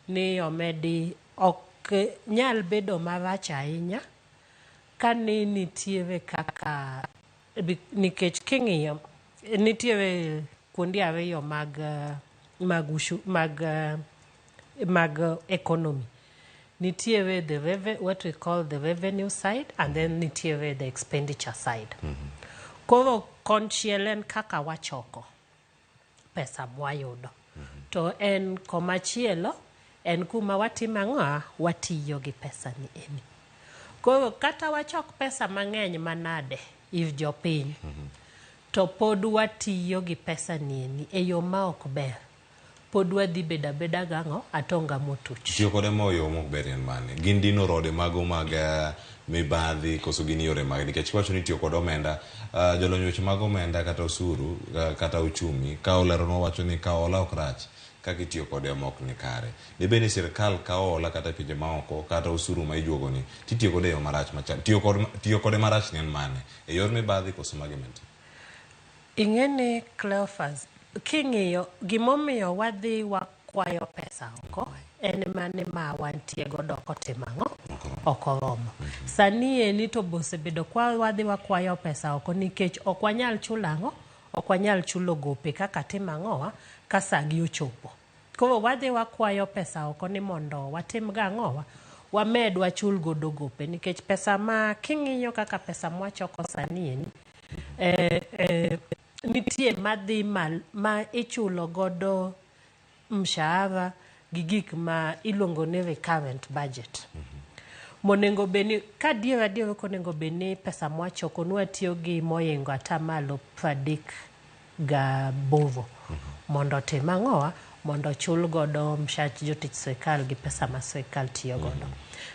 ni omedi ok nyal bedo marach ahinya ka ni nitiere kaka nikech king'iyo nitiere kuonde ariyo mag mag ushu, mag mag economy. Nitiere the what we call the revenue side and then nitiere the expenditure side. Koro konchiel en kaka wachoko pesa mwayudo. To en komachielo en kuma watimo ang'o? Watiyo gi pesa ni eni. Koro kata wachok pesa mang'eny manade ir jopiny, to pod watiyo gi pesa ni eni e yo ma ok ber. Pod wadhi bedo abeda gang'o? Atonga motuch. Tiyo kode mo yo mok ber en mane? Gin dino rode mago mag mibadhi koso gin yore mage? Nikech kiwacho ni tiyo kod omenda, jolony weche mag omenda kata osuru kata uchumi ka oleronwa wacho ni kawo hola ok rach kaka itiyo kode ema ok ni kare. Dibed ni sirkal kawo hola kata e pinje maoko kata osuru ma ijuogo ni titiyo kode e yo marach machal. Tiyo kode marach ni en mane? E yor mibadhi koso mage mantie? Ing'e ni Cleophas, king'iyo gimomiyo wadhi wakwayo pesa oko en mane ma wantie godo ok otimo ang'o? Ok oromo. Sani eni to bosebedo kwa wadhi wakwayo pesa oko nikech ok wanyal chulo ang'o? Ok wanyal chulo gope kaka timo ang'owa ka sagi ochopo. Koro wadhi wakwayo pesa oko ni mondo watim gang'owa? Wamed wachul godo gope nikech pesa ma king'iyo kaka pesa mwachoko sani eni nitie madhi ma ichulo godo mshahara gi gik ma iluongo ni recurrent budget. Monego bed ni ka adier adier ok onego bed ni pesa mwachoko nwatiyo gi moingo atamalo 38 mondo otim ang'owa? Mondo ochul godo mshach jotich sirkal gi pesa ma sirkal tiyo godo.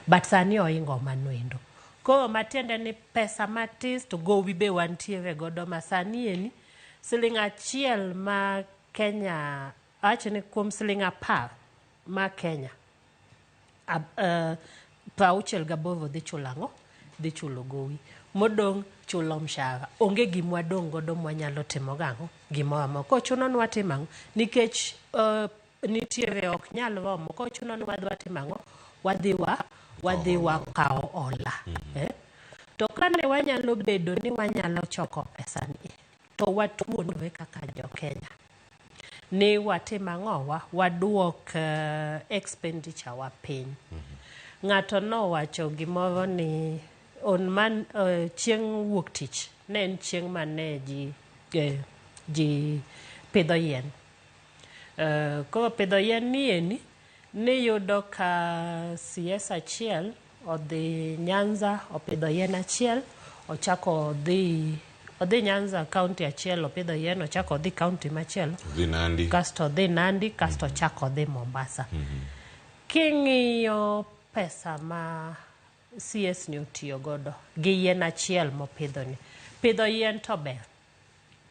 But sani oingo mano endo. Koro matiende ni pesa matis to gowi be wantiere godo ma sani eni siling 1 ma Kenya awacho ni kuom siling 10 ma Kenya 68 dhi chulo ang'o? Dhi chulo gowi. Modong' chulo mshahara. Onge gima wadong' godo mwanyalo timo gang'o? Gimoro amora. Kochuno ni watimo ang'o? Nikech nitiere ok nyal romo koro chuno ni wadhi watimo ang'o wadhi wa wadhi wakawo hola eh? To kane wanyalo bedo ni wanyalo choko pesani to watuonre kaka jo Kenya ni watim ang'owa waduok expenditure wa piny. Ng'ato nowacho gimoro ni on man chieng' wuok tich ne en chieng' mane ji ji pidho yien. Koro pidho yien ni eni niyudo ka CS achiel odhi Nyanza opidho yien achiel, ochako odhi odhi Nyanza county achiel opidho yien, ochako odhi county machielo Odhi Nandi. kasto odhi Nandi kasto ochako odhi Mombasa. King'iyo pesa ma CS ni otiyo godo gi yien achiel mopidho ni, pidho yien to ber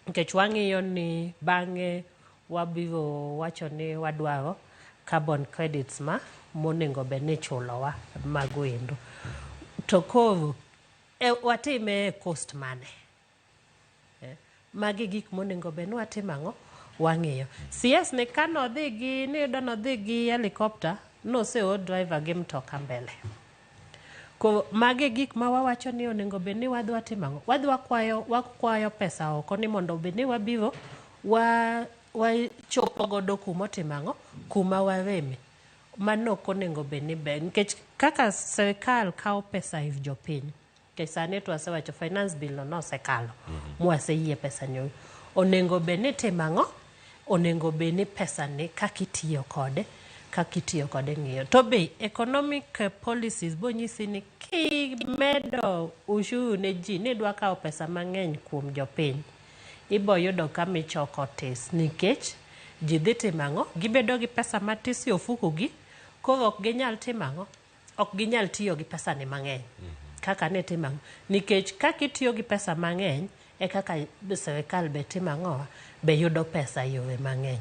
nikech wang'iyo ni bang'e wabiro wacho ni wadwaro carbon credits ma monego bed ni ichulowa mago endo. To koro watime e cost mane? Magi gik monego bed ni watimo ang'o? Wang'iyo. CS ni kanodhi gi niyudo nodhi gi helicopter noseor driver gi mtoka mbele. Koro magi gik ma wawacho ni onego bed ni wadhi watimo ang'o? Wadhi wakwayo wakwayo pesa oko ni mondo obed ni wabiro wachopo godo kumotimo ang'o? Kuma wareme. Mano ok onego bed ni ber nikech kaka sirikal kawo pesa ir jopiny nikech sani to wasewacho finance bill no nosekalo mwaseyie pesa ni onego bed ni itimo ang'o? Onego bed ni pesa ni kaka itiyo kode kaka itiyo kode ng'iyo. To be economic policies bonyisi ni kimedo ushuru ne ji ni idwa kawo pesa mang'eny kuom jopiny ibo yudo kama ichoko tis nikech ji dhi timo ang'o? Gibedo gi pesa matis e ofuku gi koro ok ginyal timo ang'o? Ok ginyal tiyo gi pesa ni mang'eny kaka ne timo ang'o? Nikech kaka itiyo gi pesa mang'eny e kaka sirikal be timo ang'o? Be yudo pesa e yore mang'eny.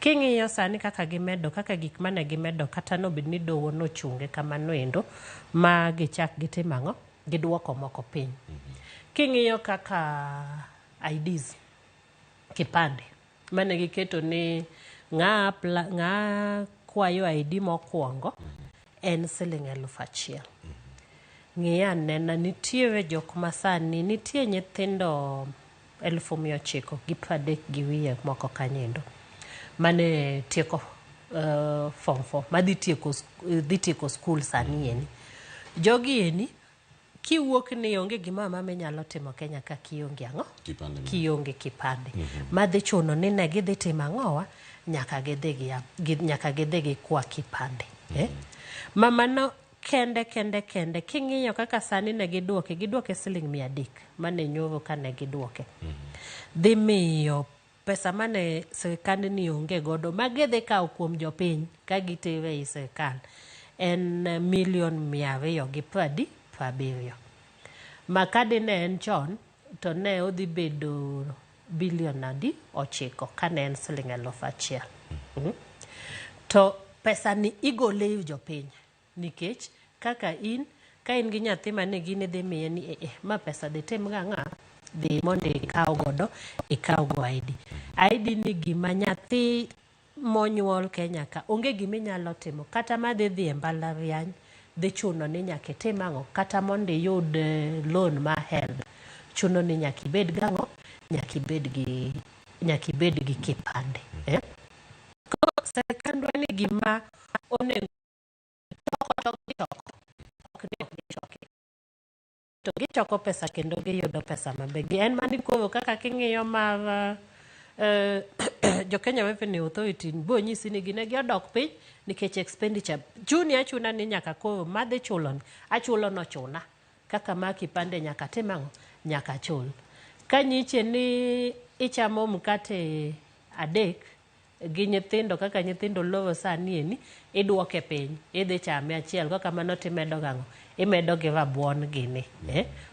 King'iyo sani kaka gimedo kaka gik mane gimedo kata nobed ni doho nochunge kamano endo ma gichak gitimo ang'o? Giduoko moko piny. King'iyo kaka IDs, kipande mane giketo ni ng'a kwayo ID mokwongo en siling 1000. Ng'i anena nitiere jok ma sani nitie nyithindo 930 gi wiye moko kanyo mane tieko form 4 madhi tieko dhi tieko skul sani eni. Jogi eni kiwuok ni onge gimoro amora minyalo timo Kenya ka kionge ang'o? Kipande. Kionge kipande. Madhi chuno ni ne gidhi timo ang'owa? Nyaka gidhi gi nyaka gidhi gikwa kipande. Ma mano kende kende kende king'iyo kaka sani ne giduoke giduoke siling 300 mane nyoro kane giduoke. Dhi miyo pesa mane sirikand ni onge godo ma gidhi kawo kuom jopiny ka gitero ei sirikal en milion 270. Ma kadine en chon to ne odhi bedo bilion adi? 9 kane en siling 1000. To pesa ni igole ir jopiny nikech kaka in ka in gi nyathi mane gini dhi miye ni ma pesa dhi tim gang'a? Dhi mondo ikaw godo ikaw go ID. ID ni gima nyathi monyuol Kenya ka onge gima inyalo timo kata madhi dhi e mbalariany dhi chuno ni nyaka itim ang'o? Kata mondo iyud loan mar HELB chuno ni nyaka ibed gang'o? Nyaka ibed gi kipande. Koro sirikandwa ni gima onego choko to gichoko ok ni ok gichoki to gichoko pesa kendo giyudo pesa maber. En mani koro kaka king'iyo mar jo Kenya Revenue Authority bonyisi ni gine giodok piny nikech expenditure chuni achuna ni nyaka koro madhi chulo ni achulo nochuna kaka ma kipande nyaka tim ang'o? Nyaka chul. Ka nyiche ni ichamo mkate 3 gi nyithindo kaka nyithindo lowo sani eni iduoke piny idhi chame achiel kaka mano timedo gang'o? Imedo gi rabuon gini.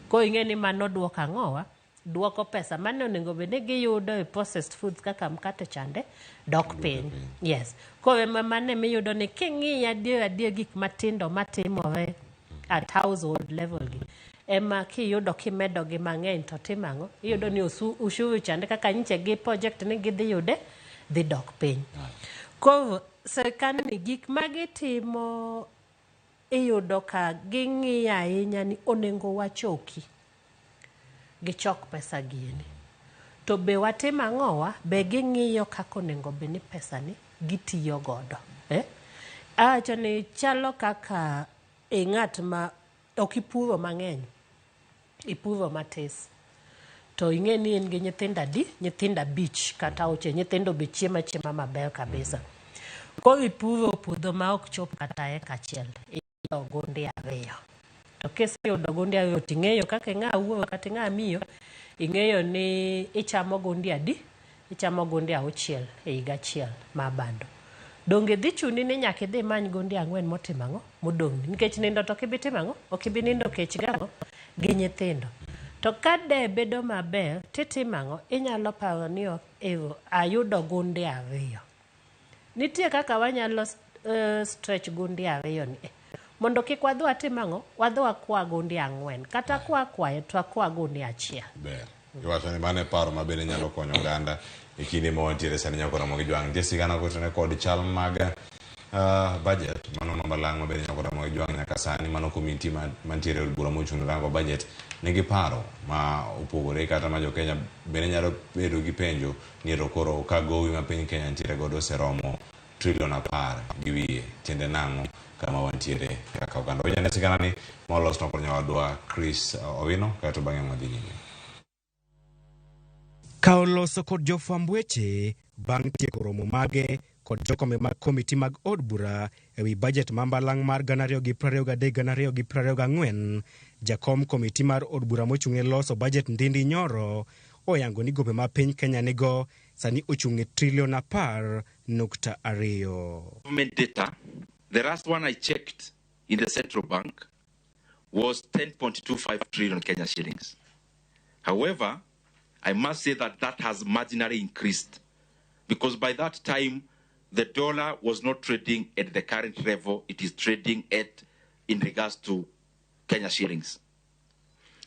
Koro ing'e ni mano duoko ang'owa? Duoko pesa mane onego bed ni giyudo e processed foods kaka mkate chande dok piny. Yes. Koro ema mane miyudo ni king'iyo adier adier gik matindo matimore at household level gi ema kiyudo kimedo gi mang'eny to timo ang'o? Iyudo ni ushuru chande kaka nyiche gi project ni gidhi yude dhi dok piny. Koro sirkandni gik ma gitimo iyudo ka ging'iyo ahinya ni onego wachoki gichok pesa gieni. To be watim ang'owa, be ging'iyo kaka onego bed ni pesa ni gitiyo godo. Awacho ni chalo kaka e ng'at ma ok ipuro mang'eny, ipuro matis. To ing'e ni in gi nyithindo adi? Nyithindo 5 kata 6. Nyithindo be chiemo achiema maber kabisa. Koro ipuro puodho ma ok chop kata eka achiel, iyudo ogunde 2. To kiseyudo ogunde 2 to ing'eyo kaka ing'a wuoro kata ing'a miyo, ing'eyo ni ichamo ogunde adi? Ichamo ogunde 6 e higa achiel mar bando. Donge dhi chuni ni nyaka idhi imany gunde 4 motimo ang'o? Modong'. Nikech nindo to ok ibi timo ang'o? Ok ibi nindo kech gang'o? Gi nyithindo. To ka de bedo maber, titimo ang'o? Inyalo paro ni ayudo gunde 2. Nitie kaka wanyalo stretch gunde 2 ni. Mondo kik wadhi watim ang'o? Wadhi wakwa gunde 4. Kata kwa kwayo to wakwa gunde 1. Ber. Iwacho ni mano e paro ma bende nyalo konyo oganda e kinde ma wantiere sani nyaka Ramogi Jwang'. Nitie sigana kotene kod chal mag budget mano ma balang' ma bende nyaka Ramogi Jwang' nyaka sani mano komiti mantiere e od bura mochung' ne rango budget nigi paro ma opogore kata ma jo Kenya bende nyalo bedo gi penjo ni ero koro ka gowi ma piny Kenya nitiere godo oseromo trilion 10 gi wiye tiende nang'o kama wantiere kaka oganda. Wajane sigana ni molos no kod nyawadwa Chris Owino kaeto bang'e wadhi nyime. Ka oloso kod jofwamb weche bang' tieko romo mage kod jokombe mag komiti mag od bura ewi bajet ma mbalang' mar 2023-2024, jakom komiti mar od bura mochung' ne loso bajet Ndindi Nyoro oyango ni gope ma piny Kenya nigo sani ochung' e trilion 10.2. Government data, the last one I checked in the central bank was 10.25 trillion Kenya shillings. However, I must say that that has marginally increased because by that time, the dollar was not trading at the current level it is trading at in regards to Kenya shillings.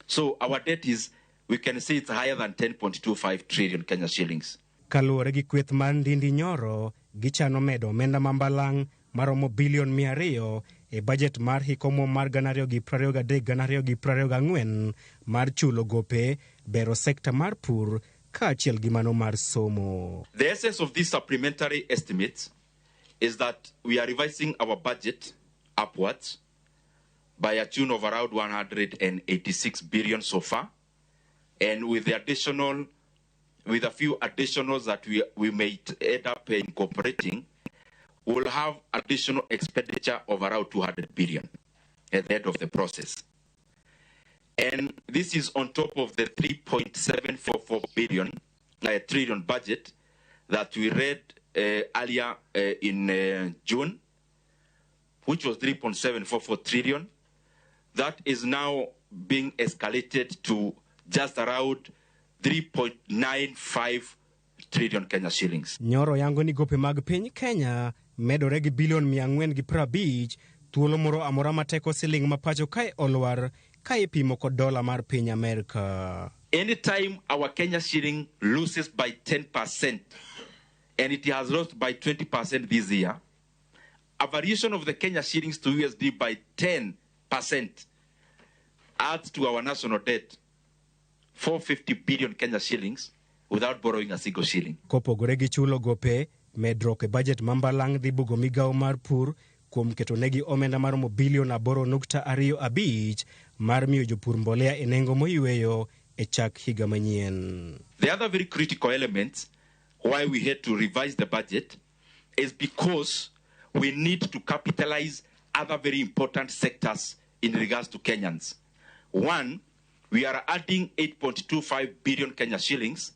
So our debt is, we can say it's higher than 10.25 trillion Kenya shillings. Kaluwore gi kweth mar Ndindi Nyoro, gichano medo omenda ma mbalang' maromo bilion 200 e bajet mar hik omuom mar 2023-2024 mar chulo gope, bero sekta mar pur kaachiel gi mano mar somo. The essence of these supplementary estimates is that we are revising our budget upwards by a tune of around 186 billion so far, and with the additional, with a few additionals that we may end up incorporating, we'll have additional expenditure of around 200 billion at the end of the process. And this is on top of the 3.744 billion, trillion budget that we read earlier in June, which was 3.744 trillion. That is now being escalated to just around 3.95 trillion Kenya shillings. Nyoro yango ni gope mag piny Kenya medore gi bilion 450 thuolo moro amora ma teko siling ma pacho kae olwar ka ipimo kod dola mar piny Amerka. Anytime our Kenya shilling loses by 10%, and it has lost by 20% this year, a variation of the Kenya shillings to USD by 10% adds to our national debt 450 billion Kenya shillings without borrowing a single shilling. Kopogore gi chulo gope, medruok e bajet ma mbalang' dhi bugo migawo mar pur kuom keto negi omenda maromo bilion 8.25 mar miyo jopur mbolea e nengo moyweyo e chak higa manyien. The other very critical element why we had to revise the budget is because we need to capitalize other very important sectors in regards to Kenyans. One, we are adding 8.25 billion Kenya shillings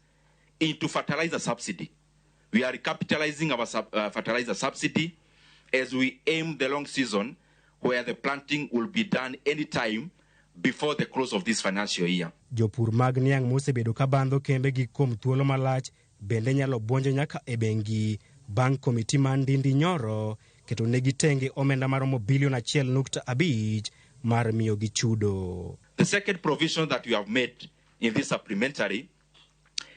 into fertilizer subsidy. We are recapitalizing our fertilizer subsidy as we aim the long season where the planting will be done anytime before the close of this financial year. Jopur mag niang' mosebedo ka bandho kembegi kuom thuolo malach bende nyalo buonjo nyaka e bengi bang' komiti mar Ndindi Nyoro keto negi tenge omenda maromo bilion 1.5 mar miyogi chudo. The second provision that we have made in this supplementary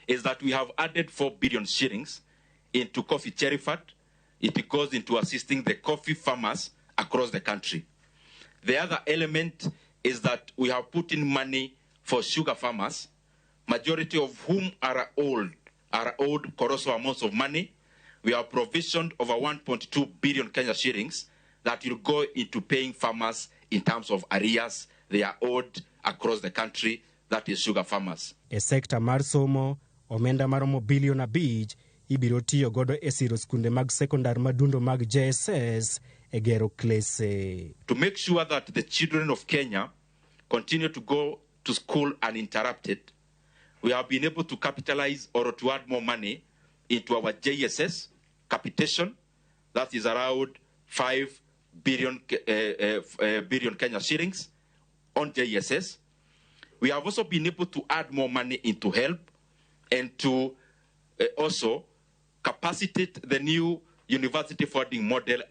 is that we have added 4 billion shillings into Coffee Cherry Fund It goes into assisting the coffee farmers across the country. The other element is that we have put in money for sugar farmers, majority of whom are owed colossal amounts of money. We have provisioned over 1.2 billion Kenya shillings that will go into paying farmers in terms of arrears they are owed across the country, that is sugar farmers. E sekta mar somo, omenda maromo bilion 5 ibiro tiyo godo e siro skunde mag sekondar madundo mag JSS e gero klese. To make sure that the children of Kenya continue to go to school uninterrupted, we have been able to capitalize or to add more money into our JSS capitation. That is around 5 billion Kenya shillings on JSS. We have also been able to add more money into help and to also capacitate the new university funding model,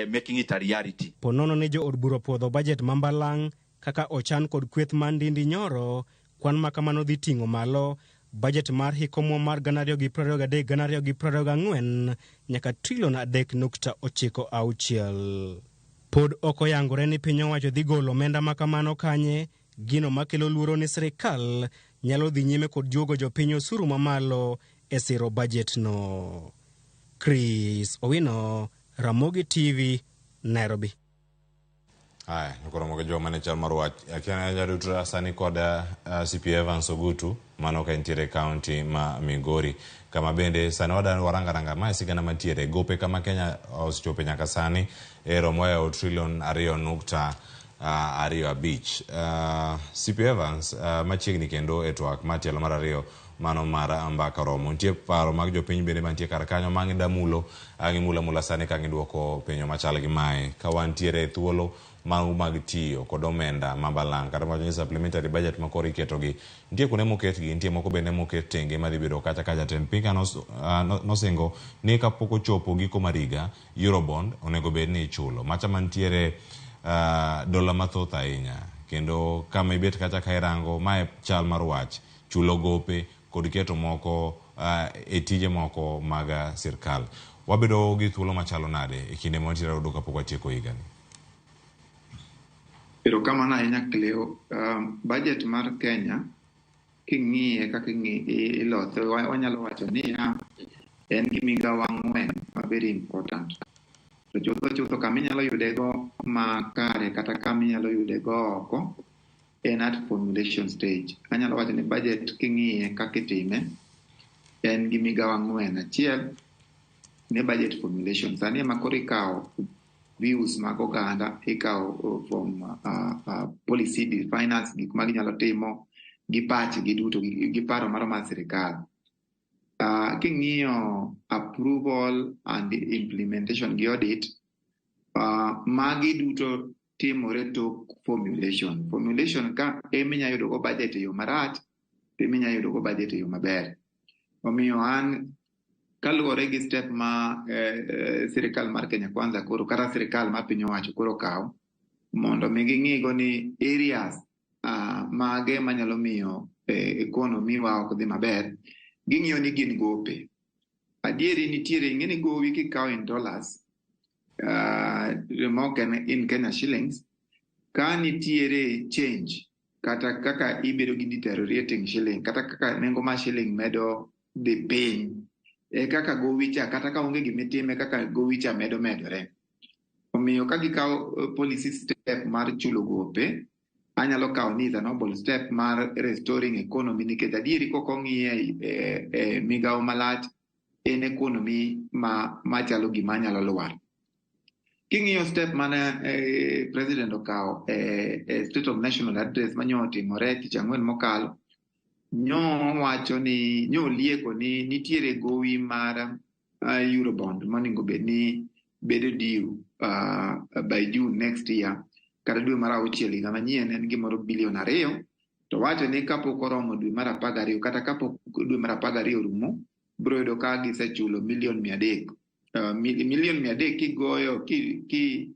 making it a reality. Ponono ne jo od bura puodho budget mambalang' kaka ochan kod kweth mar Ndindi Nyoro, kwan makamano dhi ting'o malo budget mar hik omuom mar 2023-2024 nyaka trilion 3.96. Pod ok oyangore ni piny owacho dhi golo omenda makamano kanye, gino makelo luoro ni sirikal nyalo dhi nyime kod juogo jopiny osuru mamalo e siro budget no. Chris Owino, Ramogi TV, Nairobi. Aya, nikoromo gi joma ne chal mar wach. Akiana jadutra sani kod CP Evans Ogutu mano ka entiere county ma Migori, kama bende sani wadwa warangaranga mae sigana mantiere gope kama Kenya osechope nyaka sani e romo ya trilion 2.25. CP Evans machiegni kendo e twak mar tielo mar ariyo mano mar mbaka romo. Nitie paro mag jopiny bende mantie kar kanyo ma gidamulo gimula mula sani ka giduoko penjo machal gi mae ka wantiere e thuolo mag tiyo kod omenda mabalang' kata wacho ni supplementary budget ma koro iketogi nitie kuonde moketgi, nitie moko bende moket tenge madhi bedo kacha ka jatend piny ka nosingo ni kapok ochopo giko mar higa Eurobond onego bed ni ichulo macha mantiere dola mathoth ahinya kendo kama ibet kacha ka irango mae chal mar wach chulo gope kod keto moko e tije moko mag sirkal. Wabedo gi thuolo machalo nade e kinde ma wantiere godo kapok watieko higani? Erokamano ahinya Cleo. Budget mar Kenya king'iye kaka ilose, wanyalo wacho niya en gi migawo 4 ma very important. To chutho kama inyalo yudego makare kata kama inyalo yudego oko en at formulation stage. Anyalo wacho ni budget king'iye kaka itime en gi migawo 4. Achiel ne budget formulation. Sani ema koro ikawo views mag oganda, ikawo from policy definers, gik ma ginyalo timo gi pachgi duto gi paro maro mar sirikal. King'iyo approval and implementation gi audit, magi duto timore tok formulation. Formulation ka ema inyalo yudo go budget e yo marach to ema inyalo yudo go budget e yo maber. Omiyo an kaluwore gi step ma sirikal mar Kenya Kwanza koro kata sirikal mar piny owacho koro kawo mondo mi ging'igo ni areas mage manyalo miyo economy wa ok dhi maber, ging'iyo ni gin gope. Adieri nitiere, ing'e ni gowi kikawo in dollars mok in Kenya shillings, ka nitiere change kata kaka ibedo gi deteriorating shilling kata kaka nengo mar shilling medo dhi piny, e kaka gowi cha kata ka onge gimitime kaka gowi cha medo medore. Omiyo ka gikawo policy step mar chulo gope, anyalo kawo ni is a noble step mar restoring economy, nikech adieri kok ong'iye e migawo malach en economy machalo gima nyalo lwar. King'iyo step mane president okawo e State of National Address manyo otimore tich ang'wen mokalo, nyo wacho ni nyo olieko ni nitiere gowi mar Eurobond monego bed ni bedo due by June next year kata dwe mar 6 higa manyien, en gimoro bilion 2, to wacho ni kapok oromo dwe mar 12 kata kapok dwe mar 12 orumo, biro yudo ka gisechulo milion 300. Milion 300 kigoyo ki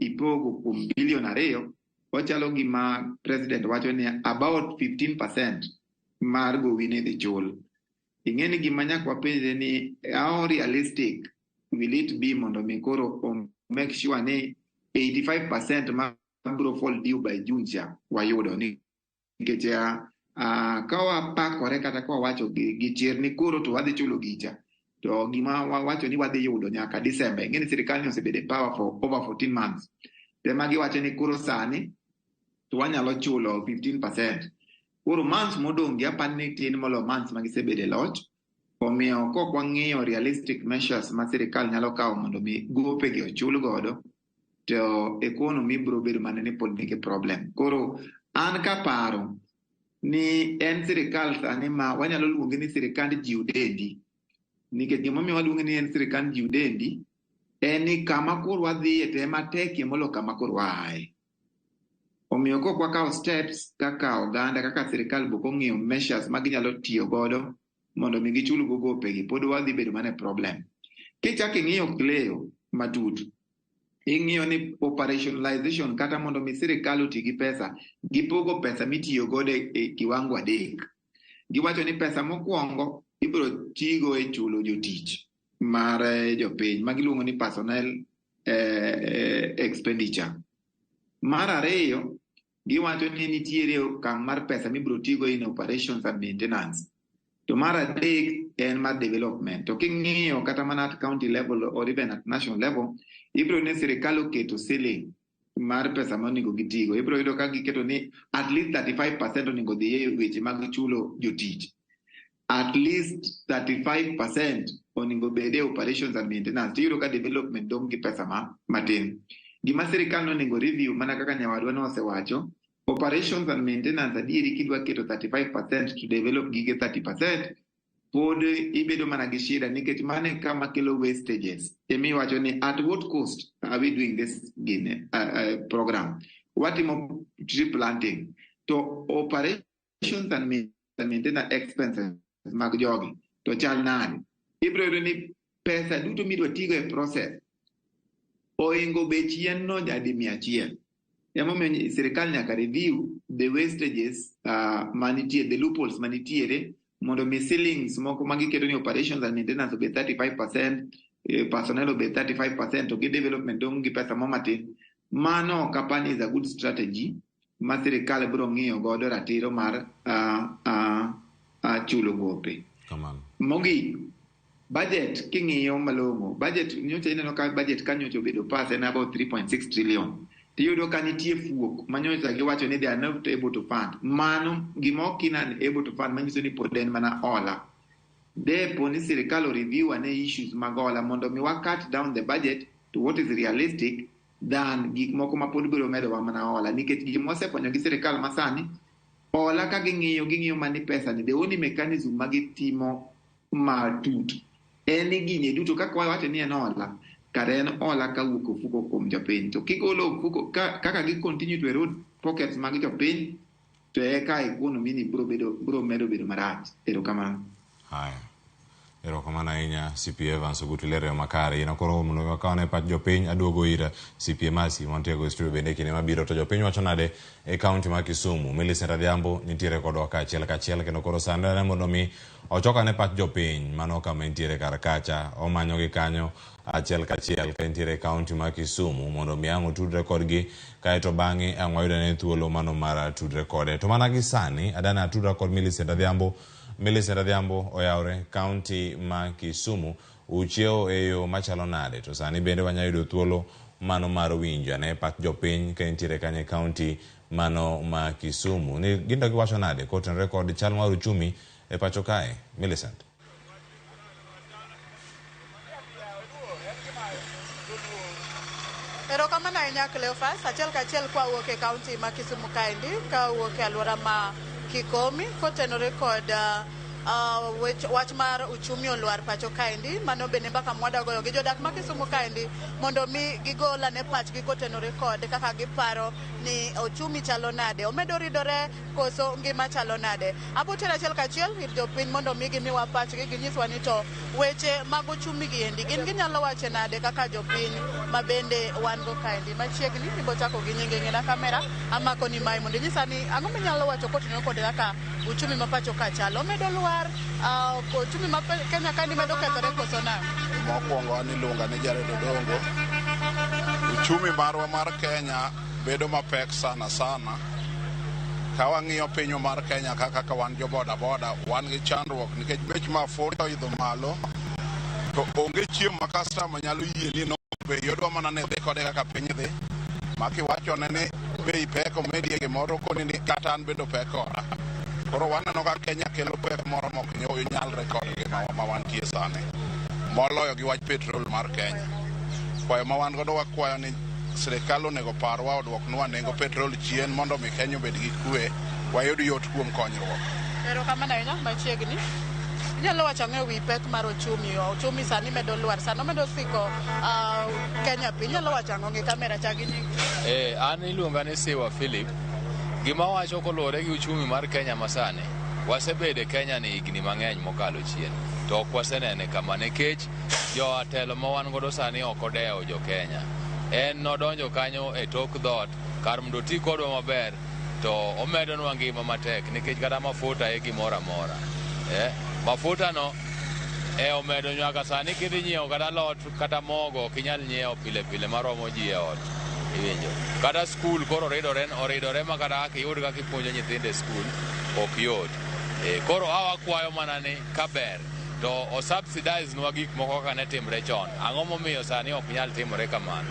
ipogo kuom bilion 2, ochalo gima president wacho ni about 15% mar gowi ne dhi chul. Ing'e ni gima nyaka wapenjre ni how realistic will it be mondo mi koro o make sure ni 85% ma biro fall due by June cha wayudo nikech ka wapakore kata ka wawacho gi chir ni koro to wadhi chulo gicha to gima wawacho ni wadhi yudo nyaka December. Ing'e ni sirikal ni osebedo e power for over 14 months. To ema giwacho ni koro sani to wanyalo chulo 15%. Koro months modong' gi apani ni tin molo months ma gisebedo e loch. Omiyo kok wang'iyo realistic measures ma sirikal nyalo kawo mondo mi gopegi ochul godo, to economy biro bedo mana ni pod nigi problem. Koro an kaparo ni en sirikal sani ma wanyalo luonge ni sirikand jiw dendi. Nikech gimomiyo waluonge ni en sirikand jiw dendi, en ni kama koro wadhiye to ema tekie molo kama koro waaye. Omiyo kok wakawo steps kaka oganda, kaka sirikal bok ong'iyo measures ma ginyalo tiyo godo mondo mi gichul go gopegi, pod wadhi bedo mana e problem. Kichako ing'iyo Cleo matut, ing'iyo ni operationalization kata mondo mi sirikal oti gi pesa, gipogo pesa mitiyo godo e kiwango adek. Giwacho ni pesa mokwongo ibiro tigo e chulo jotich mar jopiny ma giluongo ni personnel expenditure. Mar ariyo, giwacho ni nitiere okang' mar pesa mibiro tigo in operations and maintenance. To mar adek en mar development. To king'iyo kata mana at county level or even at national level, ibiro ni sirikal oketo ceiling mar pesa ma onego gitigo. Ibiro yudo ka giketo ni at least 35% onego dhi e weche mag chulo jotich. At least 35% onego bed e operations and maintenance. Tiyudo ka development dong' gi pesa ma matin. Gima sirikal nonego review mana kaka nyawadwa nosewacho, operations and maintenance adieri kidwa keto 35% to develop gige 30%, pod ibedo mana gi shida nikech mano e kama kelo wastages. Emiwacho ni at what cost are we doing this gine, program? Watimo tree planting. To operations and maintenance expenses mag jogi to chal nade? Ibiro yudo ni pesa duto midwa tigo e process oingo bech yien no nyadi 100. Emomiyo sirikal nyaka review the wastages manitie, the loopholes manitiere mondo mi ceilings moko magiketo ni operations and maintenance obed 35%, personnel obed 35% to gi development dong' gi pesa mo matin. Mano ok apani is a good strategy ma sirikal biro ng'iyo godo ratiro mar chulo gope. Kamano. Mogik, budget king'iyo malong'o, budget nyocha ineno ka budget ka nyocha obedo pass en about 3.6 trillion. Tiyudo ka nitie fuok ma nyocha giwacho ni they are not able to fund. Mano gima ok in able to fund manyiso ni pod en mana hola. Depo ni sirikal o review ane issues mag hola mondo mi wa cut down the budget to what is realistic than gik moko ma pod biro medowa mana hola. Nikech gima wasefwenyo gi sirikal masani, hola ka ging'iyo, ging'iyo mana ni pesa ni, the only mechanism ma gitimo matut en ni gini duto kaka wawacho ni en hola, kare en hola kawuok ofuko kuom jopiny. To kigolo ofuko, kaka gi continue to erode pockets mag jopiny, to eka economy ni biro medo bedo marach. Erokamano. Haya. Erokamano ahinya CPA Evans Ogutu lero makare. In koro mondo wakaw pach jopiny aduogo ir CPA Masi mantiere go e studio bende kinde mabiro. To jopiny wacho nade e kaunti ma Kisumu? Millicent Adhiambo nitiere kodwa kaachiel kachiel kendo koro sani mondo mi ochokane pach jopiny mano kama entiere kar kacha omanyogi kanyo achiel kachiel ka entiere e kaunti ma Kisumu mondo mi ang' otudre kodgi kaeto bang'e ang' wayudane thuolo mano mar tudre kode. To mana gi sani adana atudra kod Millicent Adhiambo. Millicent Adhiambo oyawre kaunti ma Kisumu uchiewo e yo machalo nade? To sani bende wanyalo yudo thuolo mano mar winjo ane pach jopiny ka entiere kanyo e kaunti mano ma Kisumu. Ni gin to giwacho nade kotenore kod chal mar uchumi e pacho kae? Millicent. Erokamano ahinya Cleophas, achiel kachiel kwawuok e kaunti ma Kisumu kaendi, kawuok e alwora ma Kikomi, kotenore kod wach mar uchumi olwar pacho kaendi. Mano bende mbaka mwadagoyo gi jodak ma Kisumu kaendi mondo mi gigol ane pachgi kotenore kod kaka giparo ni uchumi chalo nade, omedo ridore koso ngima chalo nade. Abo tero achiel kachiel ir jopiny mondo mi gimiwa pachgi, ginyiswa ni to weche mag uchumi gi endi gin ginyalo wache nade kaka jopiny ma bende wan go kaendi. Machiegni ibo chako gi nyinge ng'ina kamera amako ni mae mondo inyisa ni ang'o minyalo wacho kotenore kod kaka uchumi ma pacho ka chalo, omedo lwar, uchumi ma Kenya kaendi medo kethore koso nang'o? Mokwongo an iluonga ni Jared Odongo. Uchumi marwa mar Kenya bedo mapek sana sana. Ka wang'iyo pinywa mar Kenya kaka wan jo boda boda, wan gi chandruok nikech bech mafuta oidho malo to onge chiemo ma customer nyalo yie ni no bei odwa mana ni dhi kode kaka piny dhi. Ma kiwachone ni bei pek omedie gimoro koni ni kata an bende opek kora. Koro waneno ka Kenya kelo pek moro mok nyalre kod ngima ma wantie sani. Moloyo gi wach petrol mar Kenya. Kwayo ma wan godo wakwayo ni sirikal onego parwa oduoknwa nengo petrol chien mondo mi Kenya obed gi kwe, wayud yot kuom konyruok. Erokamano ahinya machiegni. Inyalo wacho ang'o ewi pek mar ochumi? Ochumi sani medo lwar, sani omedo siko Kenya piny. Inyalo wacho ang'o gi kamera cha gi nyingi? An iluonga ni Siwa Philip. Gima wacho koluwore gi uchumi mar Kenya masani, wasebedo e Kenya ni higni mang'eny mokalo chien, to ok wasenene kama nikech jotelo ma wan godo sani ok odewo jo Kenya. En nodonjo kanyo e tok dhoot, kar mondo oti kodwa maber, to omedonwa ngima matek nikech kata mafuta e gimoro amora. Mafuta no omedo nyaka sani kidhi nyiewo kata alot kata mogo ok inyal nyiewo pile pile maromo ji e ot. Iwinjo. Kata skul koro oridore ma kata kaka iyud kaka ipuonjo nyithindo e skul ok yot. Koro awakwayo mana ni kaber to o subsidize nwa gik moko kaka ne timre chon. Ang'o momiyo sani ok nyal timore kamano?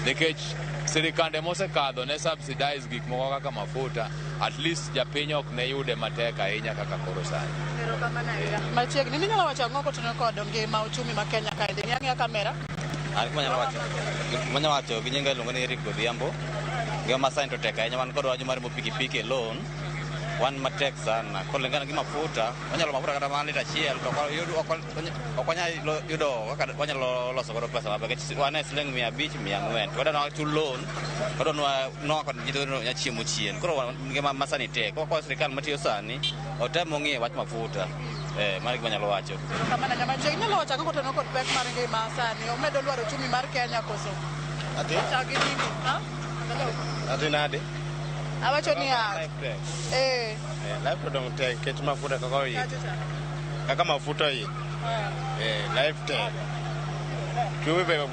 Nikech sirikande mosekadho ne subsidize gik moko kaka mafuta, at least japiny ok ne yude matek ahinya kaka koro sani. Erokamano ahinya. Machiegni, inyalo wacho ang'o kotenore kod ngima uchumi ma Kenya kaendi? Ng'i ang'iya kamera. An gima wacho gi nyinga iluongo ni Eric Odhiambo. Ngima ma sani to tek ahinya, wan kod wach mar riembo pikipiki e loan. Wan matek sana. Kolingana gi mafuta, wanyalo mafuta kata mana lita achiel to ok wanyal yudo kaka wanyalo loso godo pesa maber nikech wan e siling 500, 400. To wadwa chul loan, wadwa nwa kod nyithindo nya chiemo chien. Koro ngima ma sani tek. Kwa sirikal matiyo sani, otem ong'iye wach mafuta. Mano gima anyalo wacho. Erokamano ahinya. Machiegni, inyalo wacho ang'o kotenore kod pek mar ngima sani? Omedo lwaro uchumi mar Kenya koso? Ati? Chak gi nyingi. Ha? Ati nade? Awacho ni Life to dong tek nikech mafuta kaka oidho. Kaka mafuta oidho. Life tek. Chumi be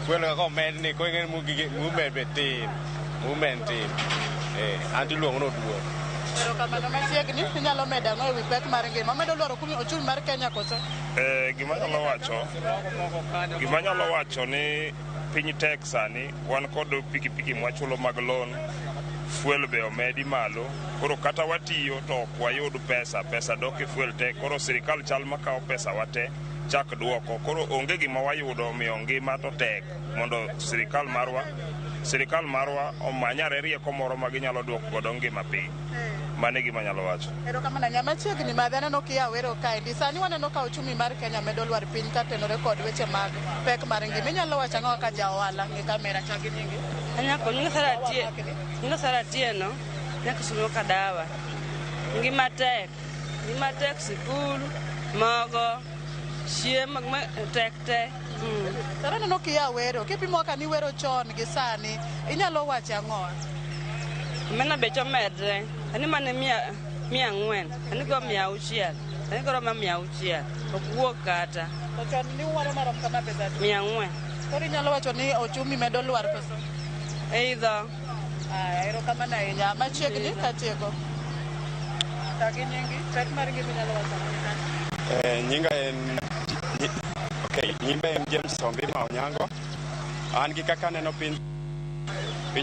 fuel kaka omedni, koro ing'e ni movement be tin. Movement tin. An to iluongo ni Oduor. Erokamano. Machiegni, inyalo medo ang'o ewi pek mar ngima? Omedo lwaro uchumi mar Kenya koso? Gima anyalo wacho ni piny tek sani, wan kod pikipiki mwachulo mag loan, fuel be omedi malo, koro kata watiyo to ok wayud pesa, pesa dok e fuel te, koro sirikal chal makawo pesa wate chak duoko, koro onge gima wayudo, omiyo ngima to tek mondo sirikal marwa omanyare rieko moro ma ginyalo duoko godo ngima piny. Mano e gima anyalo wacho. Erokamano ahinya. Machiegni madhi aneno kia wero kaendi. Sani waneno ka uchumi mar Kenya medo lwar piny katenore kod weche mag pek mar ngima. Inyalo wacho ang'o kaka ja ohala? Ng'i kamera, chak gi nyingi. Anyako nyinga Sara Atieno, nyaka Kisumo Kadawa. Ngima tek sikul, mogo, chiemo tek te. Sara aneno kia wero. Kipimo kaka niwero chon gi sani, inyalo wacho ang'o? Omenda bech omedre. Ani mane 400, ani go 600, ani go 600. Ok wuok kata. To chon ni uwaro marom kama pesa adi? 400. Koro inyalo wacho ni ochumi medo lwar koso? Eidho. Aya, erokamano ahinya. Machiegni katieko. Chak gi nyingi, pek mar ngima inyalo wacho ang'o? Nyinga en nyinga en James Ombima Onyango. An gi kaka aneno piny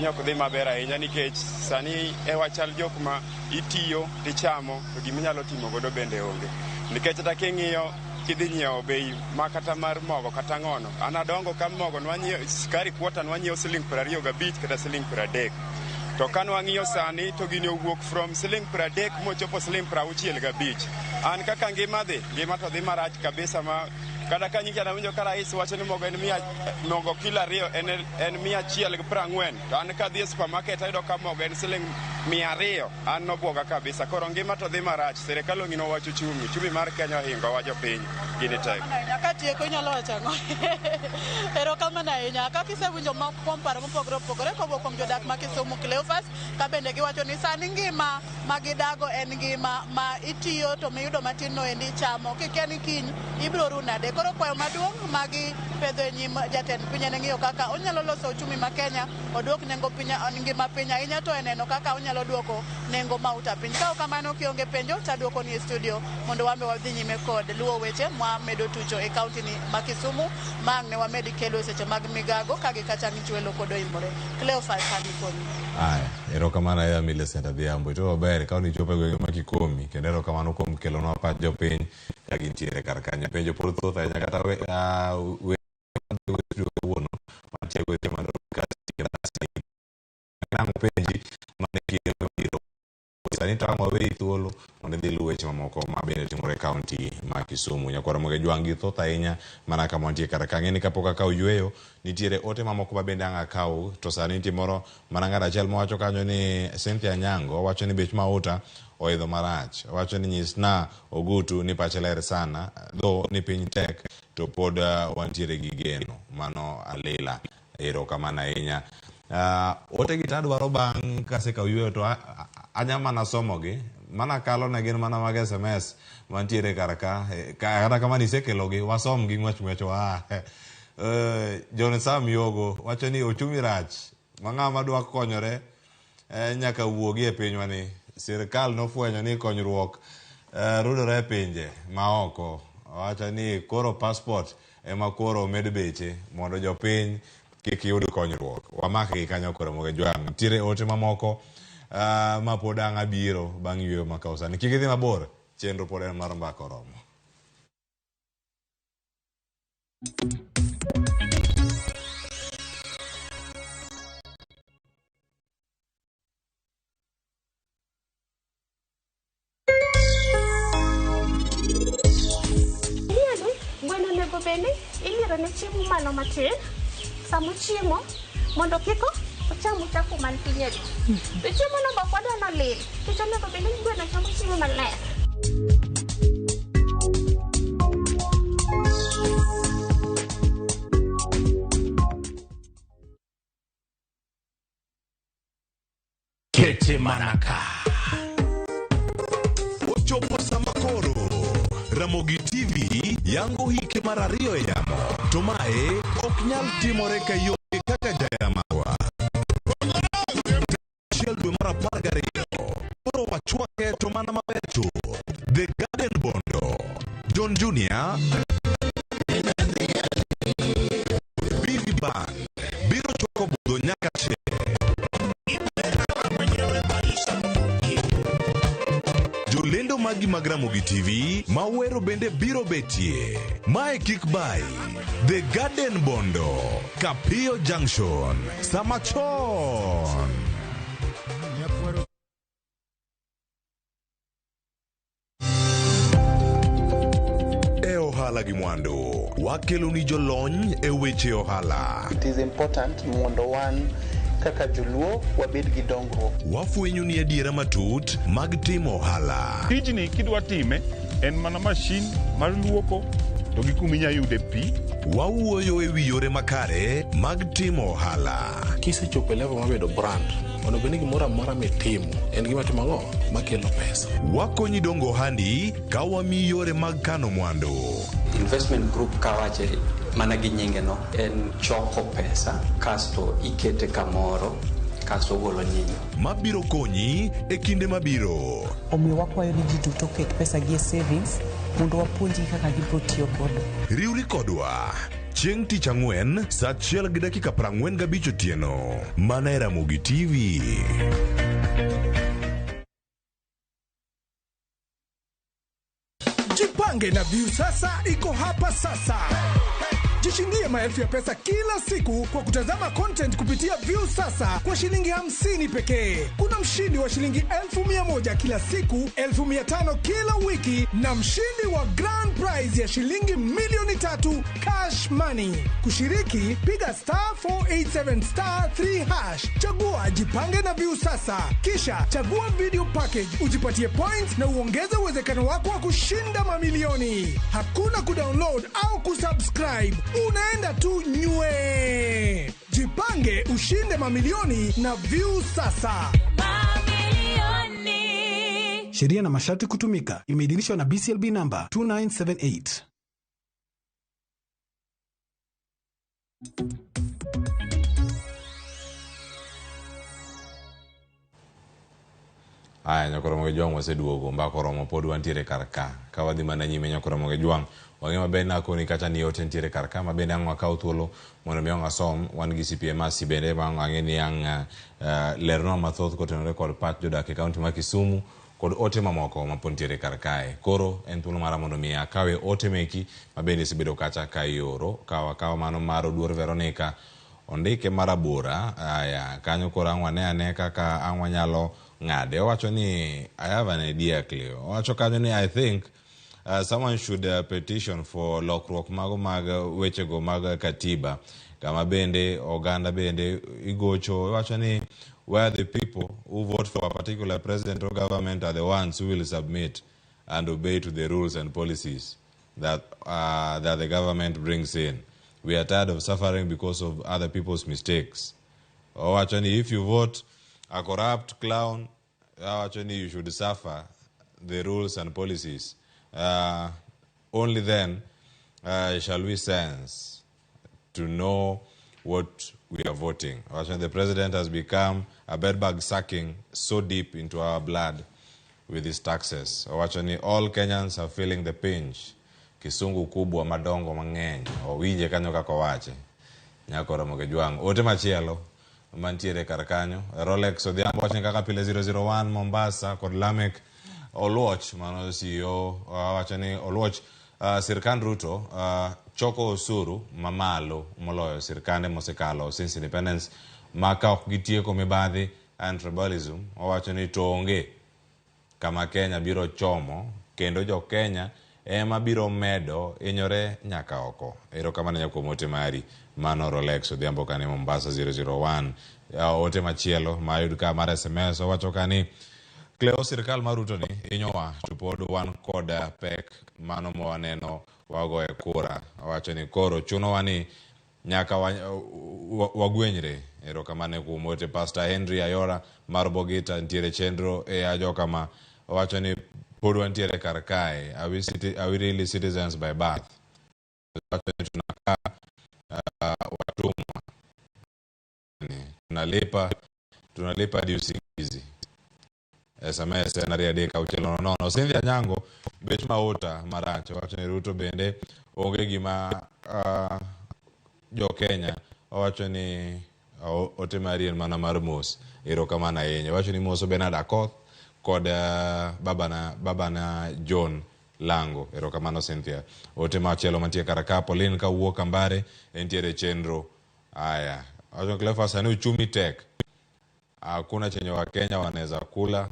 ok dhi maber ahinya nikech sani e wachal jok ma itiyo tichamo to giminyalo timo godo bende onge. Nikech kata king'iyo kidhi nyiewo bei ma kata mar mogo kata ng'ono. An adongo ka mogo nwanyiewo sukari kwota nwanyiewo siling 25 kata siling 30. To ka nwang'iyo sani to gini owuok from siling 30 mochopo siling 65. An kaka ngima dhi, ngima to dhi marach kabisa ma kata ka nyicha nawinjo ka rais wacho ni mogo en mogo kilo 2 en 140. To an kadhi e supermarket ayudo ka mogo en siling 200. An nobwoga kabisa. Koro ngima to dhi marach. Sirikal ong'ino wach uchumi. Uchumi mar Kenya ohingo wa jopiny. Gini tek. Katieko inyalo wacho ang'o? Erokamano ahinya. Kaka isewinjo moko kuom paro mopogore opogore kowuok kuom jodak ma Kisumu Cleophas, ka bende giwacho ni sani ngima ma gidago en ngima ma itiyo to miyudo matin no endi ichamo. Kikia ni kiny ibiro ru nade. Koro kwayo maduong' magi pedho e nyim jatend piny en ng'iyo kaka onyalo loso uchumi ma Kenya, oduok nengo piny, ngima piny ahinya to e neno kaka onyalo duoko nengo mauta piny. Ka ok kamano kionge penjo taduoko ni e studio mondo wambe wadhi nyime kod luwo weche mwamedo tucho e kaunti ni ma Kisumu ma ang' ne wamed kelo e seche mag migago ka gi kacha ng'ichwelo kod oimore. Cleophas sani konyi. Aya, erokamano ahinya Millicent Adhiambo. Ito maber ka nichopo e gwenge ma Kikomi kendo erokamano kuom kelonwa pach jopiny ka gintiere kar kanyo. Penjo pod thoth ahinya kata we, we kawuono mantie weche man nang'o penji mane kinde mabiro. Sani to ang' waweyi thuolo mondo idhi iluw weche mamoko ma bende timore e kaunti ma Kisumu. Nyakwar Ramogi Jwang' gi thoth ahinya mana kama wantie kar ka. Ang'e ni kapok akawo yueyo, nitiere ote mamoko ma bende ang' akaw to sani nitie moro mana ng'ato achiel mawacho kanyo ni Cynthia Nyango wacho ni bech mauta oidho marach. Owacho ni nyisna Ogutu ni pache ler sana though ni piny tek to pod wantiere gi geno. Mano alila. Erokamano ahinya. Ote gi tadwaro bang' kasekawo yueyo to anya mana somogi mana kalo ne gin mana mag SMS mantiere kar ka. Kata kamano isekelogi wasom gi ng'wech ng'wech wa. John Sam Yogo wacho ni ochumi rach ma ng'ama dwa konyore nyaka wuogi e pinywa ni. Sirkal nofwenyo ni konyruok rudore e pinje maoko. Owacho ni koro passport ema koro omed beche mondo jopiny kik yud konyruok. Wamak gi kanyo koro Ramogi Jwang'. Nitiere ote mamoko ma pod ang' abiro bang' yueyo makawo sani. Kik idhi mabor, chenro pod en mar mbaka oromo. Ing'eni gweno onego bed ni iliero ne chiemo malo matin sama ochiemo mondo kik ocham uchafu man piny e lowo. To chiemo no be ok wadwa nolil nikech onego bed ni gweno chamo chiemo maler. Kete mana ka. Ochopo sama koro Ramogi TV yango hike mar ariyo e yamo. To mae ok nyal timore ka ionge kaka jahera marwa. Achiel dwe mar 12. Koro wachwake to mana maber chuth. The Garden Bondo. John Junior. Big Bang. Biro chwako budho nyaka che. Jolendo magi mag Ramogi TV mawero bende biro betie. Mae kik bai. The Garden Bondo, Kapiyo Junction, sama chon. E ohala gi mwandu, wakeloni jolony e weche ohala. It is important mondo wan kaka joluo wabed gi dongruok. Wafwenyo ni adiera matut mag timo ohala. Tijni kidwa time en mana mashin mar luoko to gi kuma inya yude pi. Wawuoyo e wi yore makare mag timo ohala. Kisechopo e level mar bedo brand, onego bed ni gimoro amora mitimo en gima timo ang'o? Makelo pesa. Wakonyi dongo ohandi ka wamiyi yore mag kano mwandu. Investment group kawache mana gi nyinge no en choko pesa kasto ikete kamoro kasto ogolo nyinyo. Mabiro konyi e kinde mabiro. Omiyo wakwayo ni ji duto oket pesa gi e savings mondo wapuonjgi kaka gibiro tiyo godo. Riwri kodwa chieng' tich ang'wen saa 1:45 otieno mana e Ramogi TV. Jipange na Viusasa iko hapa sasa. Jishindie maelfu ya pesa kila siku kwa kutazama content kupitia Viusasa kwa shilingi 50 pekee. Kuna mshindi wa shilingi 100,000 kila siku, 500,000 kila wiki na mshindi wa grand prize ya shilingi 3,000,000 cash money. Kushiriki, piga star 487 star 3 hash. Chagua Jipange na Viusasa, kisha chagua video package ujipatie points na uongeze uwezekano wako wa kushinda mamilioni. Hakuna kudownload au kusubscribe, unaenda tu nywe. Jipange ushinde mamilioni na Viusasa. Sheria na masharti kutumika. Imeidhinishwa na BCLB number 2978. Aya, Nyakoromogi Jwang' waseduogo, mbaka oromo pod wantiere kar ka. Ka wadhi mana nyime Nyakoromogi Jwang', wang'e maber ni akoni kacha ni ote nitiere kar ka, ma bende ang' wakaw thuolo mondo mi ang' asom. Wan gi CPA Mercy bende ma ang' ang'e ni ang' lernwa mathoth kotenore kod pach jodak e kaunti ma Kisumu kod ote mamoko ma pod nitiere kar kae. Koro en thuolo mara mondo mi akawe ote meki ma bende isebedo kacha ka ioro. Kaw akawa mano mar Oduor Veronica, ondike marabora. Aya, kanyo koro ang' wane ane kaka ang' wanyalo ng'ade. Owacho ni I have an idea, Cleo. Owacho kanyo ni I think someone should petition for lokruok mago mag wechego mag katiba, kama bende oganda bende igocho. Owacho ni where the people who vote for a particular president or government are the ones who will submit and obey to the rules and policies that the government brings in. We are tired of suffering because of other people's mistakes. Owacho ni if you vote a corrupt clown, owacho ni you should suffer the rules and policies. Only then shall we sense to know what we are voting. Owacho ni the president has become a bedbug sucking so deep into our blood with his taxes. Owacho ni all Kenyans are feeling the pinch. Kisungu kubwa madongo mang'eny. Owinje kanyo kaka owache. Nyakoromogi Jwang'. Ote machielo mantiere kar kanyo. Rolex Odhiambo wacho ni kaka pile 001 Mombasa kod Lamek Oluoch, mano CEO, wacho ni Oluoch, sirkand Ruto choko osuru mamalo moloyo sirkande mosekalo since independence, ma ka ok gitieko mibadhi and tribalism, owacho ni to onge kama Kenya biro chomo kendo jo Kenya ema biro medo hinyore nyaka oko. Erokamano ahinya kuom ote mari. Mano Rolex Odhiambo kane Mombasa 001. Ote machielo mayud ka mar SMS owacho ka ni Cleo, sirkal mar Ruto ni hinyowa to pod wan kod pek mano ma waneno wagoye kura. Owacho ni koro chunowa ni nyaka wagwenyre. Erokamano kuom ote. Pastor Henry Ayora mar Bogita nitiere chenro e ajoka ma owacho ni pod wantiere kar kae. Are we really citizens by birth? Owacho ni tunakaa watumwa, tunalipa hadi usingizi. SMS en 23600. Cynthia Nyango, bech mauta marach. Owacho ni Ruto bende onge gima jo Kenya. Owacho ni ote mari en mana mar mos. Erokamano ahinya. Owacho ni moso Bernard Akoth kod babana John Lango. Erokamano Cynthia. Ote machielo mantie kar ka, Pauline kawuok Kambare entiere chenro. Aya. Owacho Cleophas, sani uchumi tek. Hakuna chenye Wakenya wanaweza kula.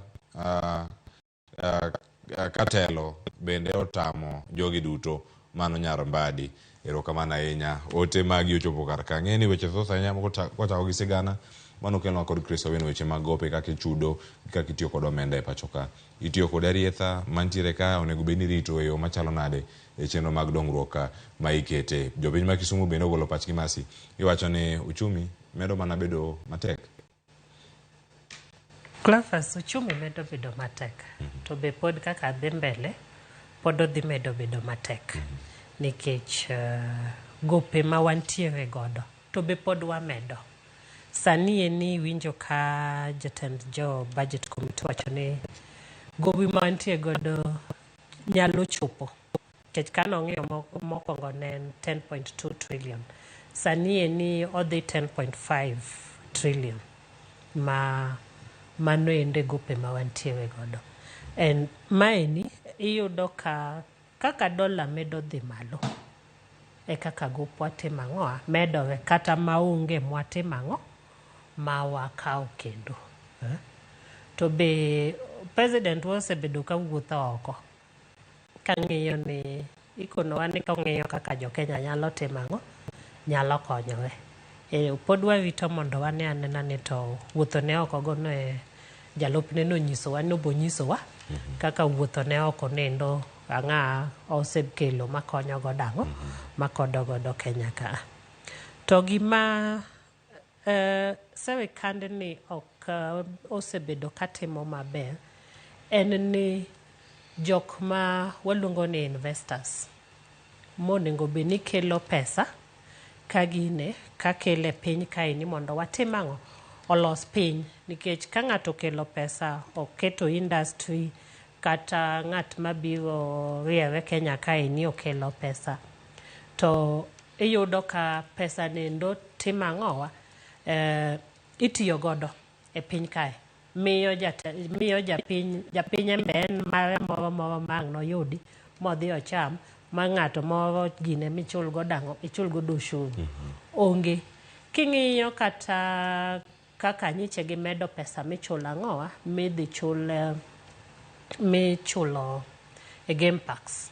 Katelo bende otamo jogi duto. Mano nyar Mbadi. Erokamano ahinya. Ote magi ochopo kar ka. Ng'e ni weche thoth ahinya kochako gi sigana mano kelonwa kod Chris Owino, weche mag gope kaka ichudo kaka itiyo kod omenda e pacho ka. Itiyo kod arietha mantiere ka onego bed ni irito e yo machalo nade e chenro mag dongruok ka ma ikete. Jopiny ma Kisumu bende ogolo pachgi masi. Iwacho ni uchumi medo mana bedo matek. Cleophas, uchumi medo bedo matek. To be pod kaka dhi mbele, pod odhi medo bedo matek. Nikech gope ma wantiere godo, to be pod wamedo. Sani eni iwinjo ka jatend jo budget committee wacho ni gowi ma wantie godo nyalo chopo. Nikech kane ong'iyo mokwongo ne en 10.2 trillion. Sani eni odhi 10.5 trillion. Ma mano ende gope ma wantiere godo. En maeni iyudo ka kaka dola medo dhi malo e kaka gopwa timo ang'o medore kata maonge mwatimo ang'o ma wakawo kendo. To be president wa osebedo ka wuotho oko kang'iyo ni ikonowa ni kong'iyo kaka jo Kenya nyalo timo ang'o nyalo konyore. Pod warito mondo wane anena ni to wuotho ne oko go no e jalupne nonyisowa ni obonyisowa kaka wuotho ne oko nendo ang'a osekelo makonyo godo ang'o makodo godo Kenya ka. To gima sirikandni ok osebedo katimo maber en ni jok ma waluongo ni investors monego bed ni kelo pesa ka gine ka kele piny kaeni mondo watim ang'o olos piny nikech ka ng'ato okelo pesa oketo industry kata ng'at mabiro riewe Kenya kaeni okelo pesa to iyudo ka pesa nendo timo ang'owa itiyo godo e piny kae miyo miyo japiny japiny embe en mare moro moro ma ang' noyudi modhi ocham ma ng'ato moro gine michul godo ang'o ichul godo ushuru onge king'iyo kata kaka nyiche gimedo pesa michulo ang'owa midhi chul michulo e game parks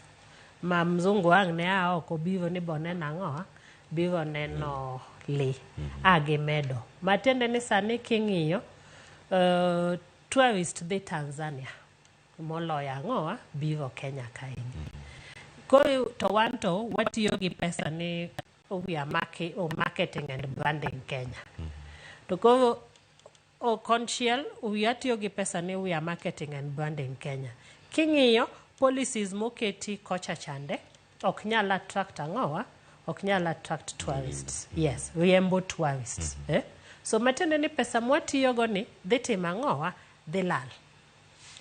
ma mzungu ang' ne a oko biro ni boneno ang'owa biro neno lee a gimedo matiende ni sani king'iyo tourist dhi Tanzania moloyo ang'owa biro Kenya kaeni koro to wan to watiyo gi pesa ni we are marketing and branding Kenya to koro konchiel watiyo gi pesa ni we are marketing and branding Kenya king'iyo policies moketi kocha chande ok nyal attract ang'owa ok nyal attract tourists yes riembo tourists eh? So matiende ni pesa mwatiyogo ni dhi timo ang'owa dhi lal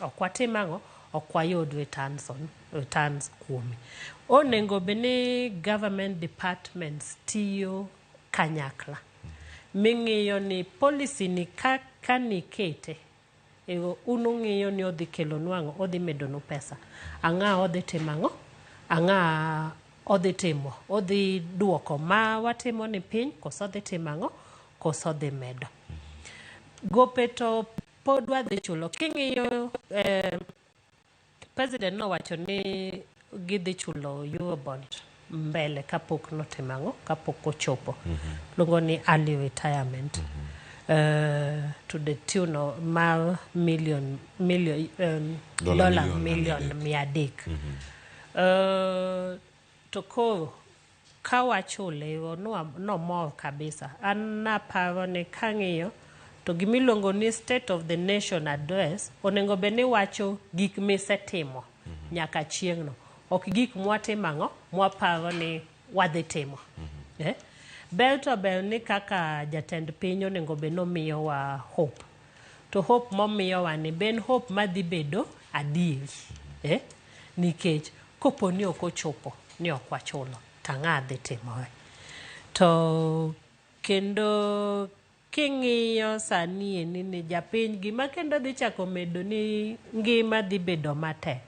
ok watim ang'o ok wayud returns kuome onego bed ni government departments tiyo kanyakla ming'iyo ni policy ni ka nikete un ung'iyo ni odhi kelonu ang'o odhi medonu pesa ang'a odhi timo ang'o ang'a odhi timo odhi duoko ma watimo ni piny koso odhi timo ang'o koso odhi medo gope to pod wadhi chulo king'iyo president nowacho ni gidhi chulo Eurobond mbele kapok notimo ang'o kapok ochopo luongo ni early retirement to the tune of mar million dollar million 300. To koro ka wachule nomor kabisa an naparo ni kang'iyo to gimiluongo ni state of the nation address onego bed ni wacho gik misetimo nyaka chieng'no ok gik mwatimo ang'o mwaparo ni wadhi timo Ber to ber ni kaka jatend piny onego bed nomiyowa hope to hope momiyowa ni ben hope madhi bedo adieri nikech kopo ni ok ochopo ni ok wachulo tang'a dhi timore to kendo king'iyo sani eni ni japiny gima kendo dhi chako medo ni ngima dhi bedo matek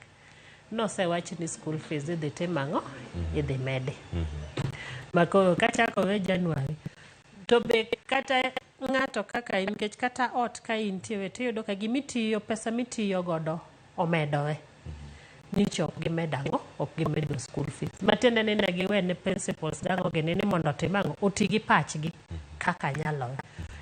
nosewach ni school fees idhi tim ang'o idhi medi makoro kachakore January to be kata ng'ato kaka in nikech kata ot ka intiere tiyudo ka gimitiyo pesa mitiyo godo omedore nyicho ok gimedo ang'o ok gimedo school fees matiende ni ne giwene principals gang'o gini ni mondo otim ang'o oti gi pachgi kaka nyalore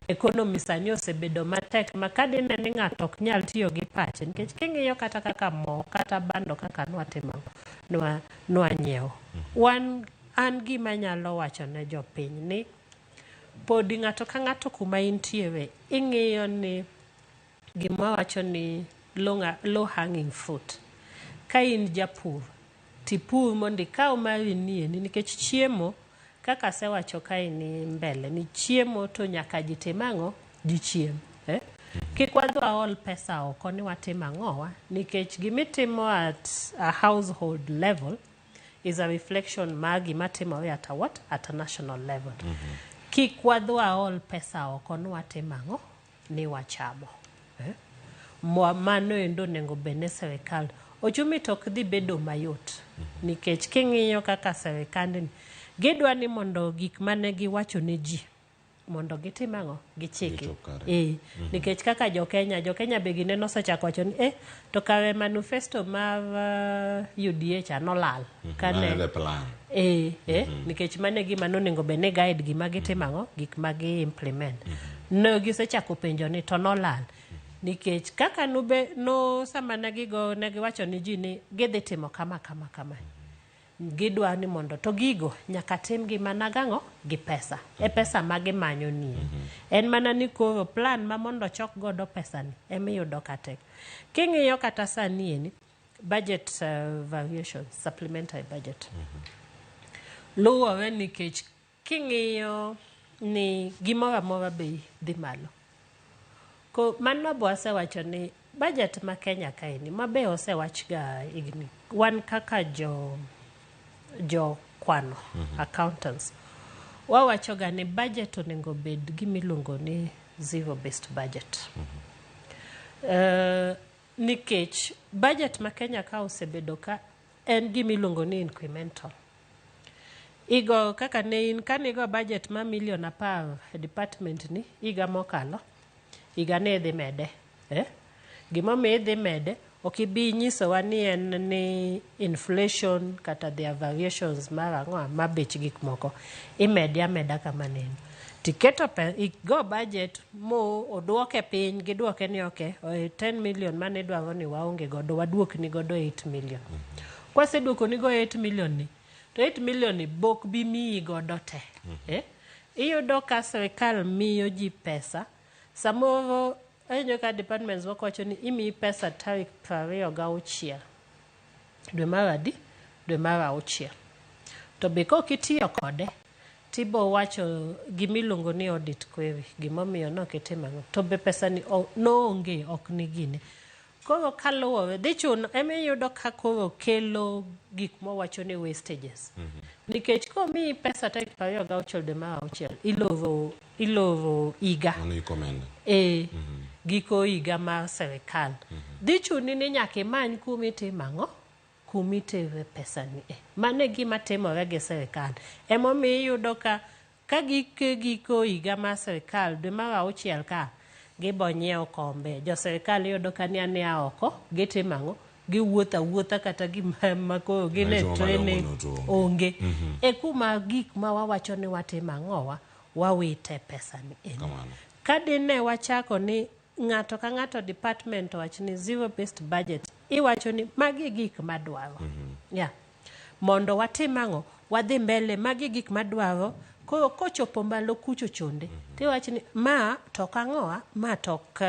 economy sani osebedo matek ma kadine ni ng'ato ok nyal tiyo gi pache nikech king'iyo kata kaka mo kata bando kaka nwatimo nwanyiewo wan an gima nyalo wacho ne jopiny ni podi ng'ato ka ng'ato kuma intiere ing'iyo ni gima wacho ni low hanging fruit ka in japur tipur mondo ikaw mari nieni nikech chiemo kaka asewacho kae ni mbele ni chiemo to nyaka ji tim ang'o ji chiem Kik wadhi waol pesa oko ni watim ang'owa nikech gimitimo at a household level is a reflection mar gima timore at a what at a national level Kik wadhi waol pesa oko ni watim ang'o ni wachamo Mano endo onego bed ni sirikal ochumi to ok dhi bedo mayot nikech king'iyo kaka sirikandni gidwa ni mondo gik mane giwacho ne ji mondo gitim ang'o gichiki Nikech kaka jo Kenya be gineno osechako wacho ni to kare manifesto mar UDA cha nolal kane nikech mano e gima nonego bed ni guide gima gitimo ang'o gik ma gi implement No gisechako penjo ni to nolal nikech kaka nube no sama ne gigo ne giwacho ni ji ni gidhi timo kama kama kama gidwa ni mondo to gigo nyaka timgi mana gang'o gi pesa e pesa ma gimanyo nie En mana ni koro plan ma mondo chok godo pesa ni emiyudo ka tek king'iyo kata sani eni budget variation supplementary budget luwore nikech King'iyo ni gimoro amora bei dhi malo. Ko mano bo asewacho ni budget ma Kenya kaeni ma be osewach ga higni. Wan kaka jo kwano, accountants, wawacho ga ni budget onego bed gimiluongo ni zero based budget. Nikech budget ma Kenya ka osebedo ka en gimiluongo ni incremental. Igo kaka ne in kanigo budget ma milion 10 e department ni higa mokalo, higa ne dhi mede. Gimomiyo idhi mede, ok ibi nyisowa ni en ni inflation kata their variations mar ang'o ma bech gik moko. Imede ameda kama neno. Tiketo igo budget mo oduoke piny, giduoke ni okay, 10 million mane idwaro ni waonge godo, waduokni godo 8 million. Kwaseduoko ni go 8 million ni, to 8 million ni bok bi miyi godo te. Iyudo ka sirikal miyo ji pesa. Samoro awinjo ka departments moko wacho ni imiyi pesa tarik 26 dwe mar adi? Dwe mar 6. To be kok itiyo kode, tibo wacho gimiluongo ni audit query, gimomiyo nok itimo ang'o. To be pesa ni noonge, ok ni gine. Koro kaluwore, dhi chuno, ema iyudo ka koro kelo gik mawacho ni wastages. Nikech komiyi pesa tarik 26 dwe mar 6, iloro higa. Mano ikomenda. Giko higa mar sirikal. Dhi chuni ni nyaka imany kuma itimo ang'o? Kuma itere pesa ni e. Mano e gima timore gi sirikal. Emomiyo iyudo ka giko higa mar sirikal dwe mar 6 ka gibo nyiewo kombe. Jo sirikal iyudo ka ni ania oko, gitimo ang'o? Giwuotho awuotha kata gima ma koro gin e training onge. E kuma gik ma wawacho ni watimo ang'owa, wawite pesa ni en. Ka dine wachako ni ng'ato ka ng'ato department owach ni zero based budget, iwacho ni magi gik madwaro. Yeah. Mondo watim ang'o? Wadhi mbele, magi gik madwaro. Koro kochopo malo kucho chonde, tiwacho ni ma to ok ang'owa, ma to ok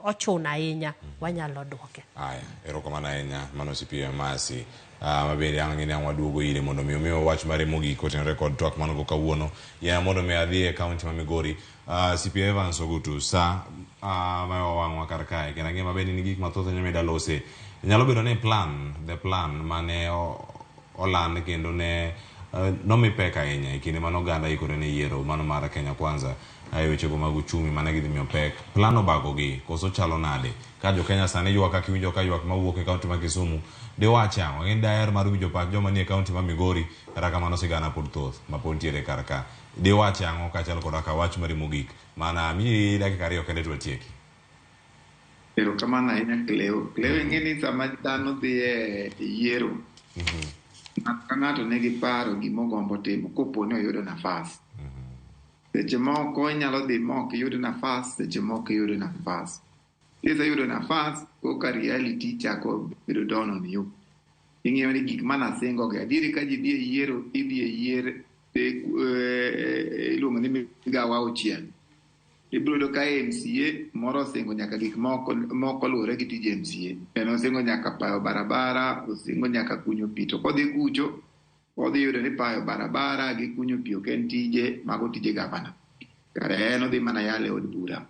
ochuno ahinya, wanyalo duoke. Aya, erokamano ahinya mano CPA Masi. Mabende ang' ni ang' waduogo ire mondo mi omiwa wach mare mogik kotenore kod twak mano go kawuono. Yiena mondo mi adhi e kaunti ma Migori. CPA Evans Ogutu, sa ma wawang'wa kar kae, kendo ang'eyo maber ni gik mathoth anyalo lose. Nyalo bedo ni the plan mane oland kendo ne nomi pek ahinya e kinde mane oganda ikore ne yiero mano mar Kenya Kwanza e wechego mag uchumi mane gidhi miyo pek. Plan obagogi koso chalo nade? Ka jo Kenya sani ywak kaka iwinjo ka ywak mawuok e kaunti ma Kisumu, diwach ang'o? Ang'e ni daher mar winjo pach joma nie kaunti ma Migori, kata kamano sigana pod thoth ma pod nitiere kar ka. Diwach ang'o kaachiel koda ka wach mari mogik? Mana miyi dakika 2 kende to watieki. Erokamano ahinya Cleo. Cleo ing'e ni sama dhano dhi e yiero, ng'ato ka ng'ato nigi paro gimogombo timo kopo ni oyudo nafas. Seche moko inyalo dhi ma ok iyud nafas, seche moko iyudo nafas. Kiseyudo nafas, koka reality chako bedo down on you. Ing'iyo ni gik manasingo gi. Adieri ka ji dhi e yiero, idhi e yier iluongo ni migawo 6. Ibiro yudo ka MCA moro osingo nyaka gik moko luwore gi tij MCA. En osingo nyaka payo barabara, osingo nyaka kunyo pi. To kodhi kucho, odhi yudo ni payo barabara gi kunyo pi ok en tije, mago tije gavana. Kare en odhi mana yalo e od bura.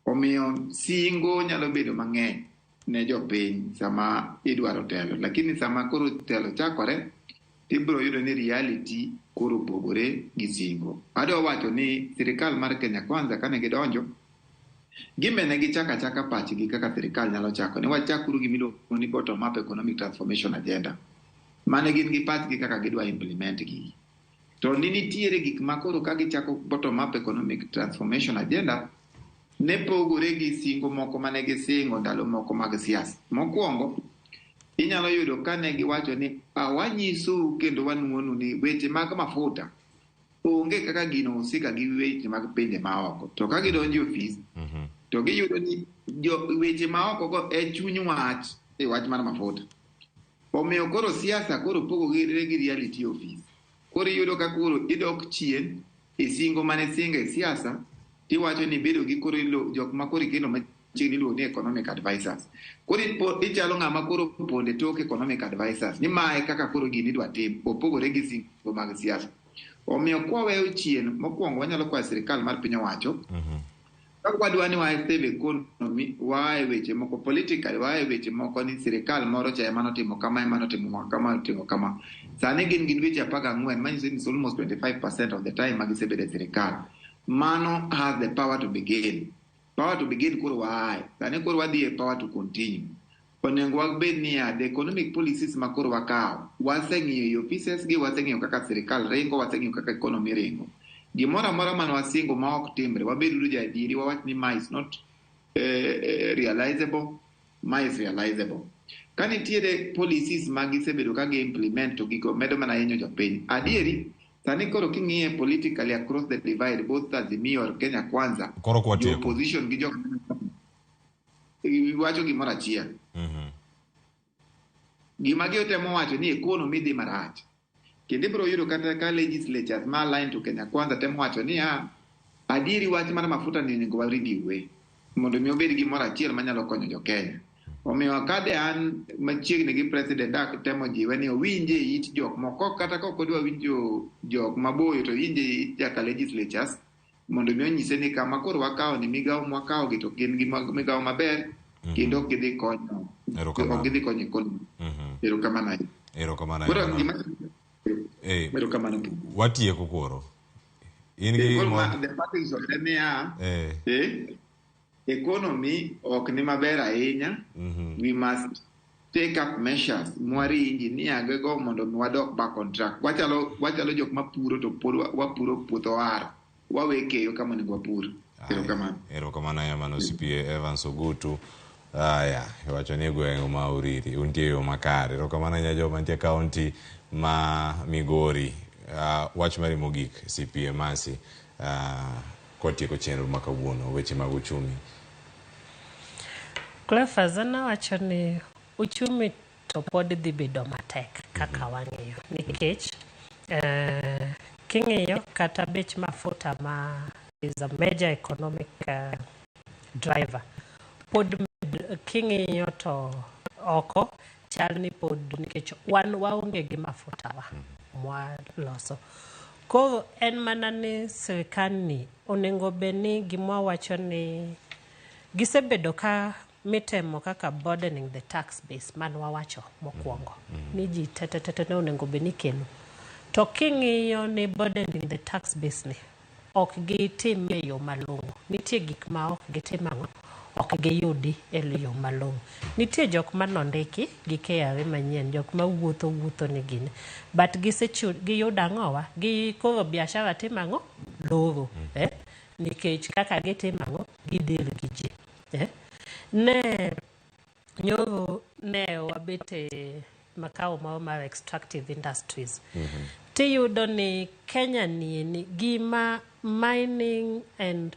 Omiyo singo nyalo bedo mang'eny ne jopiny sama idwaro telo. Lakini sama koro telo chakore, tibiro yudo ni reality koro opogore gi singo. Adwa wacho ni sirikal mar Kenya Kwanza kane gidonjo, gimbe ne gichako achaka pachgi kaka sirikal nyalo chako. Ne wachakuru gimiluongo ni bottom up economic transformation agenda. Mane gin gi pachgi kaka gidwa implement gigi. To ni nitiere gik ma koro ka gichako bottom up economic transformation agenda, ne pogore gi singo moko mane gisingo ndalo moko mag siasa. Mokwongo, inyalo yudo ka ne giwacho ni wanyisou kendo wanuonu ni weche mag mafuta onge kaka gino husika gi weche mag pinje maoko. To ka gidonjo e ofis, to giyudo ni weche maoko go e chuny wach e wach mar mafuta. Omiyo koro siasa koro pogore gi reality ofis. Koro iyudo ka koro idok chien e singo mane singo e siasa, tiwacho ni bedo gi koro jok ma koro ikelo machiegni iluongo ni economic advisors. Koro ichalo ng'ama koro ponde tok economic advisors ni mae kaka koro gini idwa tim, opogore gi singo mag siasa. Omiyo kwaweyo chien, mokwongo wanyalo kwayo sirikal mar piny owacho kaka wadwa ni wa save economy, waa e weche moko politically, waa e weche moko ni sirikal moro cha ema notimo kama, ema notimo kama, otimo kama. Sani gin gi dweche 14, manyiso ni it's almost 25% of the time ma gisebedo e sirikal. Mano has the power to begin. Power to begin koro waaye. Sani koro wadhi e power to continue. Onego wabed niya, the economic policies ma koro wakawo, waseng'iyo e offices gi, waseng'iyo kaka sirikal ringo, waseng'iyo kaka economy ringo. Gimoro amora mane wasingo ma ok timre, wabed uru joadieri, wawach ni ma is not realizable, ma is realizable. Ka nitiere policies ma gisebedo ka gi implement to gigo medo mana hinyo jopiny. Adieri, sani koro king'iye politically across the divide, both Azimio or Kenya Kwanza, Koro jo kwatieko. opposition gi jok wacho gimoro achiel. Gima gitemo wacho ni economy dhi marach. Kendo ibiro yudo kata ka legislatures ma align to Kenya Kwanza temo wacho niya, adieri wach mar mafuta ni onego wa review mondo mi obed gimoro achiel manyalo konyo jo Kenya. Omiyo ka de an machiegni gi president dak temo jiwe ni owinje e it jok moko, kata ka ok odwa winjo jok maboyo to owinje e it jaka legislatures mondo mi onyise ni kama koro wakawo ni migawo mwakawo gi to gin gi migawo maber kendo ok gidhi konyo, ok gidhi konyo economy. Erokamano ahinya. Erokamano Koro ahinya. gima erokamano. Watieko koro. In gi Koro the parting shot en niya, economy ok ni maber ahinya. We must take up measures mwari engineer go mondo mi wadok back on track. Wachalo jok mapuro to pod wapuro puoth oaro. Wawe keyo kama onego wapur. Erokamano. Erokamano ahinya mano CPA Evans Ogutu. Aya, iwacho ni gweng' ma Uriri untie e yo makare. Erokamano ahinya joma nitie kaunti ma Migori. Wach mari mogik CPA Mercy, kotieko chenro ma kawuono weche mag uchumi. Cleophas, an awacho ni uchumi to pod dhi bedo matek kaka wang'iyo nikech king'iyo kata bech mafuta ma is a major economic driver pod king'iyo to oko chal ni pod nikech wan waonge gi mafuta wa mwaloso. Koro en mana ni sirikal ni onego bed ni gima wacho ni gisebedo ka mitemo kaka broadening the tax base man wawacho mokwongo ni ji te ne onego bed ni kelo. To king'iyo ni broadening the tax base ni ok gitim e yo malong'o. Nitie gik ma ok gitim ang'o? Ok giyudi e yo malong'o. Nitie jok manondiki gi KRA manyien, jok mawuotho wuotho ni gini. But giyudo ang'owa? Gi koro biashara timo ang'o? Loro. Nikech kaka gitimo ang'o? Gidhil gi ji. Ne nyoro ne wabet e makao moro mar extractive industries. Tiyudo ni Kenya ni gima mining and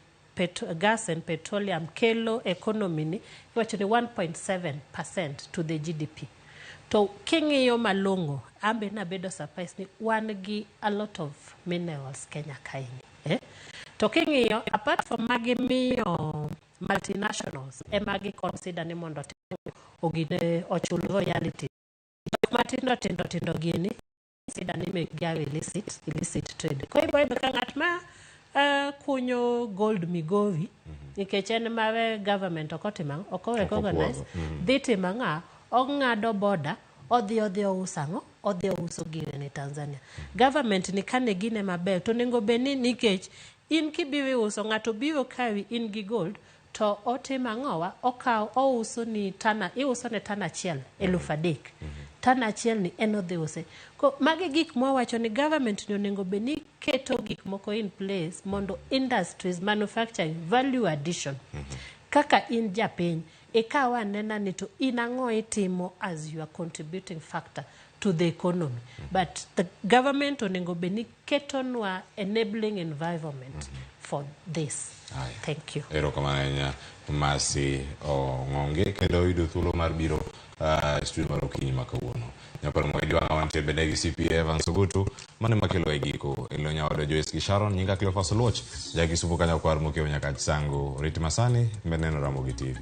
gas and petroleum kelo economy ni iwacho ni 1.7% to the GDP. To king'iyo malong'o, ambe nabedo surprise ni wan gi a lot of minerals Kenya kaeni. To king'iyo apart from magi miyo multinationals ema gi consider ni mondo ogine ochul royalty. Jok matindo tindo tindo gini consider ni make gi illicit trade. Koro ibiro yudo ka ng'at ma kunyo gold Migori nikech en mare government ok otimo ang'o? Ok o recognize. Dhi timo ang'o? Ong'ado border, odhi ouso ang'o? Odhi ouso gire ni Tanzania. Government ni kane gine maber to onego bed ni nikech in kibiro iuso ng'ato biro kawi in gi gold to otimo ang'owa? Okawo ouso ni tana, iuso ne tana achiel 3,000. Tana achiel ni en odhi use. Ko magi gik mwawacho ni government ni onego bed ni keto gik moko in place mondo industries, manufacturing, value addition. Kaka in japiny, ikaw anena ni to in ang'o itimo as your contributing factor to the economy. But the government onego bed ni ketonwa enabling environment for this. Thank you. Erokamano ahinya Mercy Ong'onge kendo yudo thuolo mar biro studio mar okinyi ma kawuono. Nyaparo Mwaidiwang'a wantie bende gi CPA Evans Ogutu mane makelo e giko. Elo nyaodo Joyce gi Sharon, nyinga Cleophas Oluoch, ja Kisumu kanyo kwar mokiewo nyaka Chisango. Rit masani, med neno Ramogi TV.